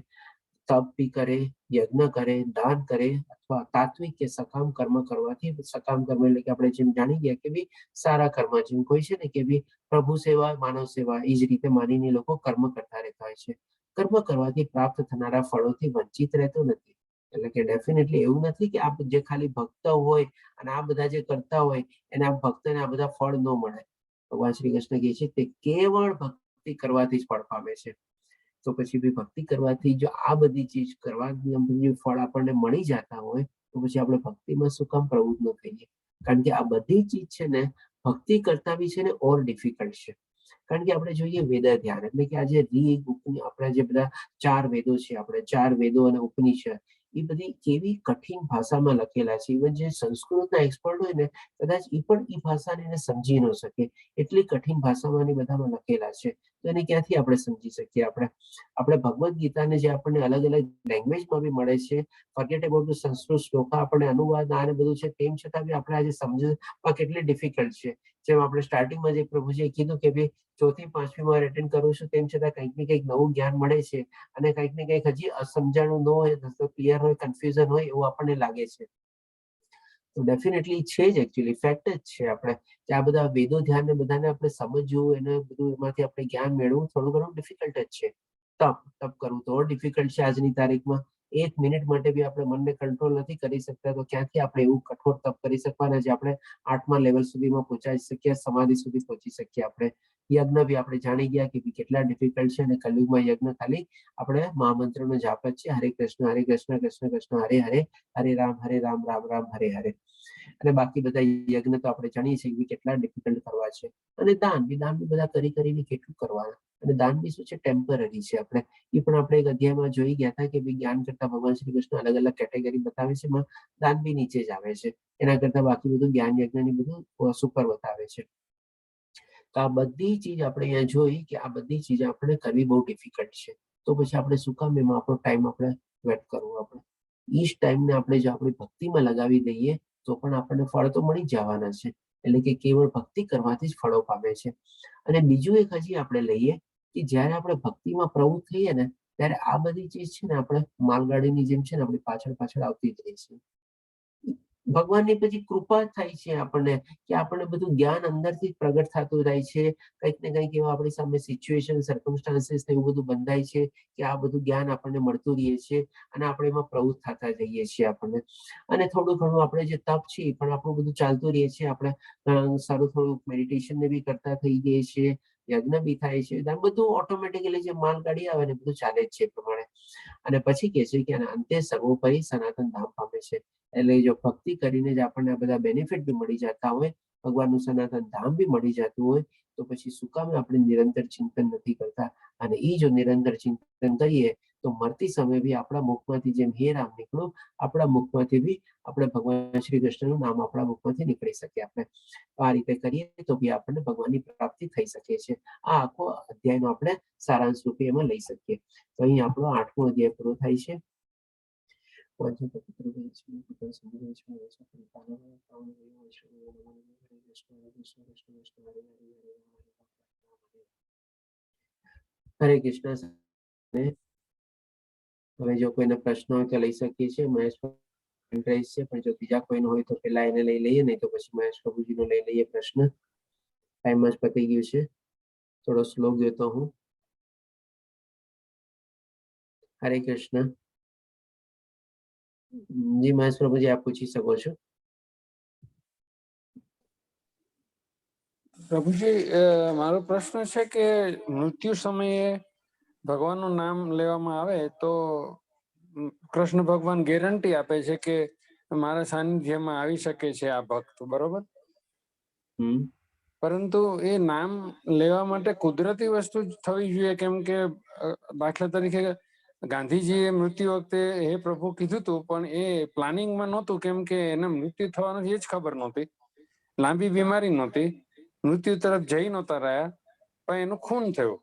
તપ બી કરે, યજ્ઞ કરે, દાન કરે અથવા તાત્વિક કે સકામ કર્મ કરવાથી. સકામ કર્મ એટલે કે આપણે જેમ જાણી ગયા કે ભઈ સારા કર્મ, જેમ કોઈ છે ને કે ભઈ પ્રભુ સેવા, માનવ સેવા, એ જ રીતે માનીને લોકો કર્મ કરતા રહેતા હોય છે. કર્મ કરવાથી પ્રાપ્ત થનારા ફળોથી વંચિત રહેતો નથી. એટલે કે ડેફિનેટલી એવું નથી કે આ જે ખાલી ભક્ત હોય અને આ બધા જે કરતા હોય એને, આ ભક્તને આ બધા ફળ ન મળે. ભગવાન શ્રી કૃષ્ણ કહે છે, તે કેવળ ભક્તિ કરવાથી જ ફળ પામે છે. તો પછી ભઈ, ભક્તિ કરવાથી જો આ બધી ચીજ કરવાની ફળ આપણને મળી જતા હોય, તો પછી આપણે ભક્તિમાં શું કામ પ્રવૃત્ત ન થઈએ? કારણ કે આ બધી ચીજ છે ને, ભક્તિ કરતા બી છે ને ઓર ડિફિકલ્ટ છે. કારણ કે આપણે જોઈએ વેદ ધ્યાન એટલે કે આ જે ઋગ, આપણા જે બધા ચાર વેદો છે, આપણે ચાર વેદો અને ઉપનિષદ, એ બધી કેવી કઠિન ભાષામાં લખેલા છે. ઇવન જે સંસ્કૃતના એક્સપર્ટ હોય ને, કદાચ એ પણ એ ભાષાને એને સમજી ન શકે, એટલી કઠિન ભાષામાં એ બધામાં લખેલા છે. તો એને ક્યાંથી આપણે સમજી શકીએ? આપણે આપણે ભગવદ્ ગીતાને જે આપણને અલગ અલગ લેંગ્વેજમાં બી મળે છે, forget about the Sanskrit Shloka, આપણને અનુવાદ આ ને બધું છે, તેમ છતાં બી આપણે આજે સમજવા કેટલી ડિફિકલ્ટ છે. જેમ આપણે સ્ટાર્ટિંગમાં જે પ્રભુજીએ કીધું કે ભાઈ, ચોથી પાંચમી વાર એટેન્ડ કરું છું, તેમ છતાં કંઈક ને કંઈક નવું જ્ઞાન મળે છે અને કંઈક ને કંઈક હજી અસમજાણું ન હોય તો ક્લિયર હોય, કન્ફ્યુઝન હોય એવું આપણને લાગે છે. તો ડેફિનેટલી છે જ, એકચ્યુઅલી ફેક્ટ જ છે આપણે કે આ બધા વેદો ધ્યાન ને બધાને આપણે સમજવું, એને બધું એમાંથી આપણે જ્ઞાન મેળવવું થોડું ઘણું ડિફિકલ્ટ જ છે. તપ તપ કરવું તો ડિફિકલ્ટ છે. આજની તારીખમાં એક મિનિટ માટે બી આપણે મનને કંટ્રોલ નથી કરી શકતા, તો ક્યાંથી આપણે એવું કઠોર તપ કરી શકવાના જે આપણે આઠમા લેવલ સુધીમાં પહોંચાડી શકીએ, સમાધિ સુધી પહોંચી શકીએ આપણે? યજ્ઞ બી આપણે જાણી ગયા કે ભઈ કેટલા ડિફિકલ્ટ છે અને કલયુગમાં યજ્ઞ ખાલી આપણે મહામંત્રનો જાપ જ છે, હરે કૃષ્ણ હરે કૃષ્ણ કૃષ્ણ કૃષ્ણ હરે હરે, હરે રામ હરે રામ રામ રામ હરે હરે. અને બાકી બધા યજ્ઞ તો આપણે જાણીએ છીએ કે કેટલા ડિફિકલ્ટ કરવા છે. અને દાન બી, દાન બી બધા કરી કરીને કેટલું કરવાના? અને દાન બી શું છે? ટેમ્પરરી છે. આપણે એ પણ આપણે એક અધ્યાયમાં જોઈ ગયા હતા કે ભાઈ, જ્ઞાન કરતા ભગવાન શ્રી કૃષ્ણ અલગ અલગ કેટેગરી બતાવે છે, એમાં દાન બી નીચે જ આવે છે. એના કરતા બાકી બધું જ્ઞાન યજ્ઞ ની બધું સુપર બતાવે છે. તો આ બધી ચીજ આપણે અહીંયા જોઈ કે આ બધી ચીજ આપણે કરવી બહુ ડિફિકલ્ટ છે, તો પછી આપણે શું કામ એમાં આપણો ટાઈમ આપણે વેટ કરવો? આપણે ઈ જ ટાઈમને આપણે જો આપણી ભક્તિમાં લગાવી દઈએ તો પણ આપણને ફળ તો મળી જ જવાના છે. એટલે કે કેવળ ભક્તિ કરવાથી જ ફળો પામે છે. અને બીજું એક હજી આપણે લઈએ કે જ્યારે આપણે ભક્તિમાં પ્રવૃત્ત થઈએ ને, ત્યારે આ બધી ચીજ છે ને આપણે માલગાડીની જેમ છે ને આપણી પાછળ પાછળ આવતી જ રહે છે. ભગવાનની પછી કૃપા થાય છે આપણને કે આપણને બધું જ્ઞાન અંદરથી જ પ્રગટ થતું રહે છે. કંઈક ને કંઈક એવા આપણી સામે સિચ્યુએશન, સર્કમસ્ટાન્સીસ એવું બધું બંધાય છે કે આ બધું જ્ઞાન આપણને મળતું રહે છે અને આપણે એમાં પ્રવૃત્ત થતા જઈએ છીએ આપણને. અને થોડું ઘણું આપણે જે તપ છે એ પણ આપણું બધું ચાલતું રહે છે. આપણે સારું થોડું મેડિટેશન ને બી કરતા થઈ જઈએ છીએ, યજ્ઞ બી થાય છે, આમ બધું ઓટોમેટિકલી જે માલગાડી આવે ને બધું ચાલે જ છે એ પ્રમાણે. અને પછી કહે છે કે આના અંતે સર્વોપરી સનાતન ધામ પામે છે. એટલે જો ભક્તિ કરીને જ આપણને આ બધા બેનિફિટ બી મળી જતા હોય, ભગવાનનું સનાતન ધામ બી મળી જતું હોય, તો પછી શું કામ આપણે નિરંતર ચિંતન નથી કરતા? અને એ જો નિરંતર ચિંતન કરીએ તો મરતી સમય બી આપણા મુખમાંથી જેમ હે રામ નીકળો, આપણા મુખમાંથી બી આપણે ભગવાન શ્રી કૃષ્ણનું નામ આપણા મુખમાંથી નીકળી શકે. આપણે આ રીતે કરીએ તો બી આપણને ભગવાનની પ્રાપ્તિ થઈ શકે છે. આ આખો અધ્યાયનો આપણે સારાંશ રૂપે એમાં લઈ શકીએ. તો અહીં આપણો આઠમો અધ્યાય પૂરો થાય છે. હરે કૃષ્ણ. હવે જો કોઈને પ્રશ્ન હોય તો લઈ શકીએ છીએ. મહેશ ઇન્ટરેસ્ટ છે, પણ જો બીજા કોઈનો હોય તો પેલા એને લઈ લઈએ, નહીં તો પછી મહેશ પ્રભુજીનો લઈ લઈએ પ્રશ્ન. ટાઈમ જ પતી ગયું છે, થોડો સ્લો ગયો તો હું. હરે કૃષ્ણ. જી મહેશ પ્રભુજી, આપ પૂછી શકો છો. પ્રભુજી, મારો પ્રશ્ન છે કે મૃત્યુ સમયે ભગવાનનું નામ લેવામાં આવે તો કૃષ્ણ ભગવાન ગેરંટી આપે છે કે મારા સાનિધ્યમાં આવી શકે છે આ ભક્ત, બરોબર? પરંતુ એ નામ લેવા માટે કુદરતી વસ્તુ જ થવી જોઈએ. કેમ કે દાખલા તરીકે ગાંધીજીએ મૃત્યુ વખતે હે પ્રભુ કીધું હતું, પણ એ પ્લાનિંગમાં નહોતું, કેમ કે એને મૃત્યુ થવાનું એ જ ખબર નહોતી, લાંબી બીમારી નહોતી, મૃત્યુ તરફ જઈ નહોતા રહ્યા, પણ એનું ખૂન થયું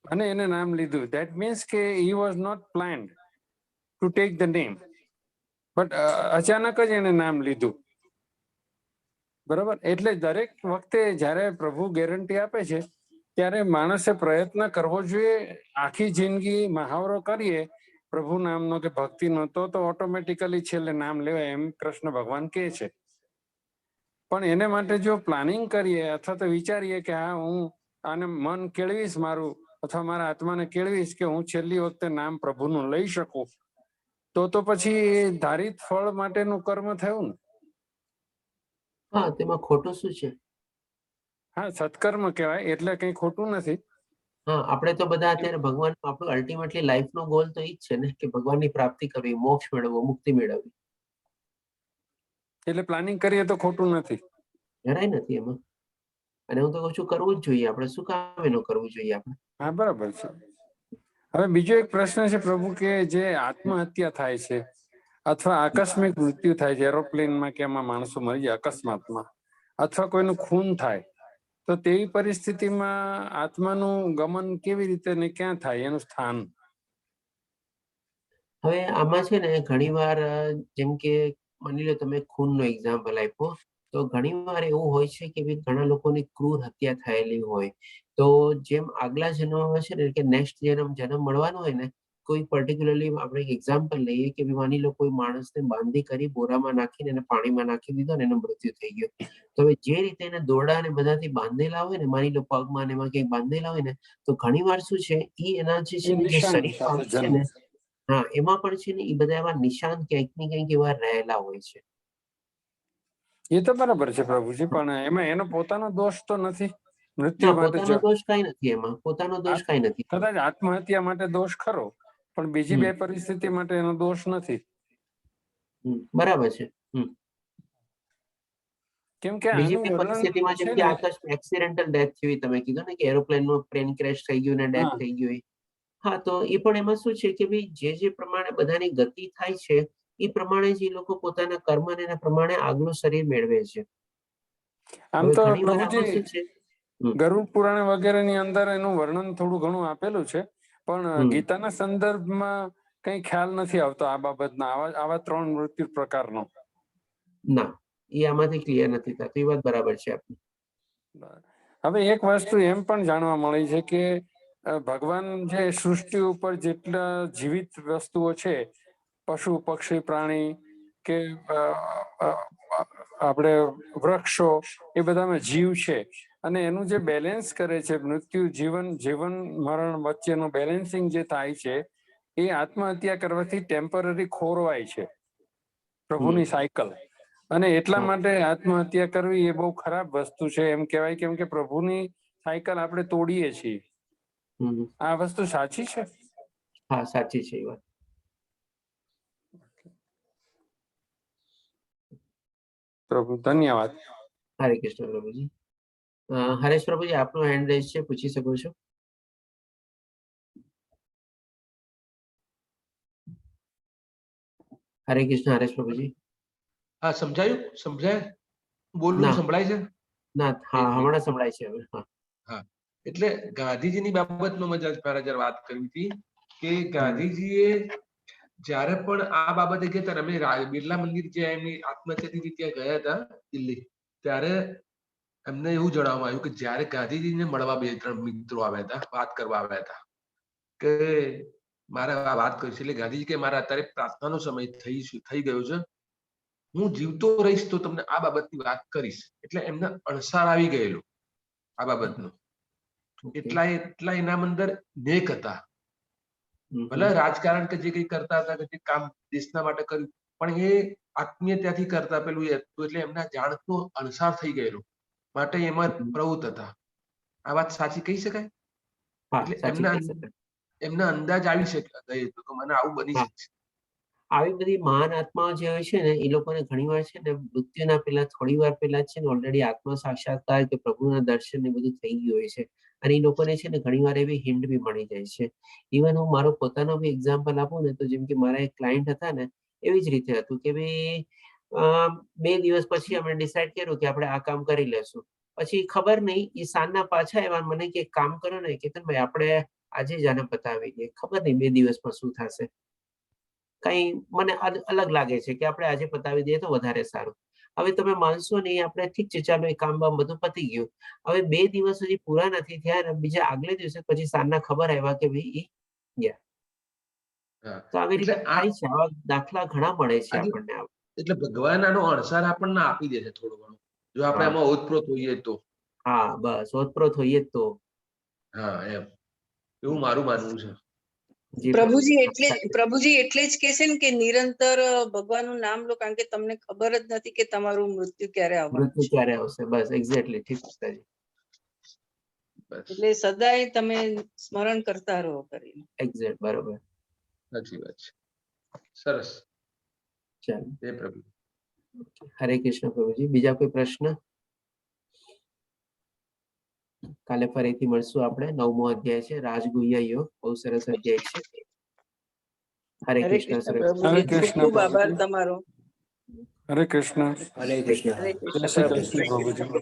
અને એને નામ લીધું. That means કે he was not planned to take the name, but અચાનક જ એને નામ લીધું, બરોબર? એટલે દરેક વખતે જ્યારે પ્રભુ ગેરંટી આપે છે ત્યારે માણસે પ્રયત્ન કરવો જોઈએ. આખી જિંદગી મહાવરો કરીએ પ્રભુ નામનો કે ભક્તિનો, તો તો ઓટોમેટિકલી છેલ્લે નામ લેવાય એમ કૃષ્ણ ભગવાન કહે છે. પણ એને માટે જો પ્લાનિંગ કરીએ અથવા તો વિચારીએ કે હા, હું આને મન કેળવીશ મારું અથવા મારા આત્માને કેળવીશ કે હું છેલ્લી વખતે નામ પ્રભુનું લઈ શકું, તો તો પછી એ ધારિત ફળ માટેનું કર્મ થયું ને? હા, તેમાં ખોટું શું છે? હા, સત્કર્મ કહેવાય, એટલે કઈ ખોટું નથી. હા, આપણે તો બધા અત્યારે ભગવાન, આપણું અલ્ટિમેટલી લાઈફ નો ગોલ તો એ જ છે ને કે ભગવાનની પ્રાપ્તિ કરવી, મોક્ષ મેળવવો, મુક્તિ મેળવવી. એટલે પ્લાનિંગ કરીએ તો ખોટું નથી. જરાય નથી એમાં. અને હું તો કહું છું, કરવું જ જોઈએ આપણે. શું કામ એનું કરવું જોઈએ આપણે? હા, બરાબર છે. હવે બીજો એક પ્રશ્ન છે પ્રભુ, કે જે આત્મહત્યા થાય છે અથવા આકસ્મિક મૃત્યુ થાય છે, એરોપ્લેનમાં કે એમાં માણસો મરી જાય અકસ્માતમાં, અથવા કોઈનું ખૂન થાય, તો તેવી પરિસ્થિતિમાં આત્માનું ગમન કેવી રીતે ને ક્યાં થાય, એનું સ્થાન? હવે આમાં છે ને ઘણીવાર, જેમ કે માની લો તમે ખૂનનો એક્ઝામ્પલ આપ્યો, તો ઘણીવાર એવું હોય છે કે ભાઈ ઘણા લોકોની ક્રૂર હત્યા થયેલી હોય, તો જેમ આગલા જન્મમાં છે ને કે નેક્સ્ટ જન્મ જન્મ મળવાનો હોય ને, કોઈ પર્ટિક્યુલરલી આપણે એક એક્ઝામ્પલ લઈએ કે ભાઈ માની લો કોઈ માણસને બાંધી કરી બોરામાં નાખીને એને પાણીમાં નાખી દીધો ને એનું મૃત્યુ થઈ ગયું, તો હવે જે રીતે એને દોરડા ને બધાથી બાંધેલા હોય ને, માની લો પગમાં ને એમાં ક્યાંક બાંધેલા હોય ને, તો ઘણીવાર શું છે, એ એના જે છે એ ને જે નિશાન શરીર સાથે છે જન્મ ને, હા, એમાં પણ છે ને એ બધા એવા નિશાન ક્યાંક ને ક્યાંક એવા રહેલા હોય છે. એ તો બરાબર છે પ્રભુજી, પણ એમાં એનો પોતાનો દોષ તો નથી મૃત્યુ ના, માટે? પોતાનો દોષ કઈ નથી એમાં, પોતાનો દોષ કઈ નથી. કદાચ આત્મહત્યા માટે દોષ ખરો, પણ બીજી બે પરિસ્થિતિ માટે એનો દોષ નથી. બરાબર છે. કેમ કે બીજી આનું બે વર્ણન પરિસ્થિતિમાં જેમ છે કે ને આકસ્મિક એક્સિડેન્ટલ ડેથ થયું, તમે કીધું ને કે એરોપ્લેન નું પ્લેન ક્રેશ થઈ ગયું ને ડેથ થઈ ગયું. હા, તો એ પણ એમાં શું છે કે ભાઈ જે જે પ્રમાણે બધાની ગતિ થાય છે એ પ્રમાણે જ એ લોકો પોતાના કર્મ ને એના પ્રમાણે આગલું શરીર મેળવે છે. આમ હવે તો ઘણી વાર આમાં પ્રભુજી શું છે, ગરુડ પુરાણ વગેરેની અંદર એનું વર્ણન થોડું ઘણું આપેલું છે, પણ ગીતાના સંદર્ભમાં કઈ ખ્યાલ નથી આવતો આ બાબતના, આવા આવા ત્રણ મૃત્યુ પ્રકારનો. ના, એ આમાંથી ક્લિયર નથી થતું. એ વાત બરાબર છે આપની. હવે એક વસ્તુ એમ પણ જાણવા મળી છે કે ભગવાન જે સૃષ્ટિ ઉપર જેટલા જીવિત વસ્તુઓ છે, પશુ પક્ષી પ્રાણી કે આપણે વૃક્ષો, એ બધામાં જીવ છે, અને એનું જે બેલેન્સ કરે છે મૃત્યુ જીવન, જીવન મરણ વચ્ચેનું બેલેન્સિંગ જે થાય છે, એ આત્મહત્યા કરવાથી ટેમ્પરરી ખોરવાય છે પ્રભુની સાયકલ, અને એટલા માટે આત્મહત્યા કરવી એ બહુ ખરાબ વસ્તુ છે એમ કહેવાય, કેમ કે પ્રભુની સાયકલ આપણે તોડીએ છીએ. આ વસ્તુ સાચી છે? હા, સાચી છે એ વાત. પ્રભુ ધન્યવાદ. હરે કૃષ્ણ પ્રભુજી. હરેશ પ્રભુજી, આપનો હેન્ડ રેઝ છે, પૂછી શકો છો. હરે કૃષ્ણ હરેશ પ્રભુજી. હા, સમજાયું? સમજાય? બોલું ના. સંભળાય છે? ના, હા. એક મિનિટ. હમણાં સંભળાય છે હવે, હા. એટલે ગાંધીજીની બાબતમાં મજા મારે જરા વાત કરવી હતી કે ગાંધીજીએ જ્યારે પણ આ બાબતે ગયા ત્યારે અમે બિરલા મંદિર જે એમની આત્મહત્યા થઈ ત્યાં ગયા હતા દિલ્હી, ત્યારે એમને એવું જણાવવામાં આવ્યું કે જ્યારે ગાંધીજીને મળવા બે ત્રણ મિત્રો આવ્યા હતા, વાત કરવા આવ્યા હતા કે મારે આ વાત કરવી છે, એટલે ગાંધીજી કે મારે અત્યારે પ્રાર્થનાનો સમય થઈ ગયો છે, હું જીવતો રહીશ તો તમને આ બાબતની વાત કરીશ. એટલે એમને અણસાર આવી ગયેલો આ બાબતનો. એટલા એટલા એના અંદર નેક હતા, ભલે રાજકારણ કે જે કંઈ કરતા હતા કે જે કામ દેશના માટે કર્યું, પણ એ આત્મીયતાથી કરતા પેલું એ હતું, એટલે એમના જાણતો અણસાર થઈ ગયેલો, માટે એમાં પ્રવૃત્ત હતા. આ વાત સાચી કહી શકાય? હા, એટલે સાચી એમના કહી શકાય. એમના અંદાજ આવી શકે ગયો કે મને આવું બની શકશે. આવી બધી મહાન આત્માઓ જે હોય છે ને, એ લોકોને ઘણીવાર છે ને મૃત્યુના પહેલા થોડી વાર પહેલા છે ને ઓલરેડી આત્મા સાક્ષાત્કાર કે પ્રભુના દર્શન ને બધું થઈ ગયું હોય છે, અને એ લોકોને છે ને ઘણીવાર એવી હિન્ટ બી મળી જાય છે. ઇવન હું મારો પોતાનો બી એક્ઝામ્પલ આપું ને, તો જેમ કે મારા એક ક્લાયન્ટ હતા ને, એવી જ રીતે હતું કે ભાઈ 2 દિવસ પછી અમે ડિસાઈડ કર્યું કે આપણે આ કામ કરી લેશું. પછી ખબર નહીં એ સાંજના પાછા આવ્યા મને કે કામ કરો ને કેતનભાઈ, આપણે આજે જ આને પતાવી દઈએ, ખબર નહીં 2 દિવસમાં શું થશે, કઈ મને અલગ લાગે છે કે આપણે આજે પતાવી દઈએ તો વધારે સારું. હવે તમે માનશો નહીં, આપણે ઠીક છે ચાલો એ કામ બામ બધું પતી ગયું, હવે 2 દિવસ હજી પૂરા નથી થયા અને બીજા આગલે દિવસે પછી સાંજના ખબર આવ્યા કે ભાઈ ઈ ગયા. તો આવી રીતે એટલે આ થાય છે, આવા દાખલા ઘણા મળે છે આજે આપણને. એટલે ભગવાન આનો અણસાર આપણને આપી દે છે થોડો ઘણો, જો આપણે એમાં ઓતપ્રોત હોઈએ તો. હા, બસ ઓતપ્રોત હોઈએ તો. હા, એમ એવું મારું માનવું છે. જી, પ્રભુજી પ્રભુજી. એટલે પ્રભુજી એટલે જ કે છે ને કે નિરંતર ભગવાનનું નામ લો, કારણ કે તમને ખબર જ નથી કે તમારું મૃત્યુ ક્યારે આવવાનું મૃત્યુ છે. ક્યારે આવશે, બસ એક્ઝેક્ટલી ઠીક છે. બસ. એટલે સદાય તમે સ્મરણ કરતા રહો કરીને. એક્ઝેક્ટ, બરોબર. સાચી વાત છે. સરસ. ચાલો. જય પ્રભુ. હરે કૃષ્ણ પ્રભુજી. બીજા કોઈ પ્રશ્ન? કાલે ફરીથી મળશું આપણે. નવમો અધ્યાય છે રાજગુહ્ય યોગ, બહુ સરસ અધ્યાય છે. હરે હરે કૃષ્ણ કૃષ્ણ સુરેશ. હરે પ્રભુજી, ખૂબ કૃષ્ણ ખૂબ આભાર પ્રભુજી. તમારો. હરે કૃષ્ણ. હરે કૃષ્ણ. હરે જય કૃષ્ણ શ્રી પ્રભુ. કૃષ્ણ પ્રભુજી.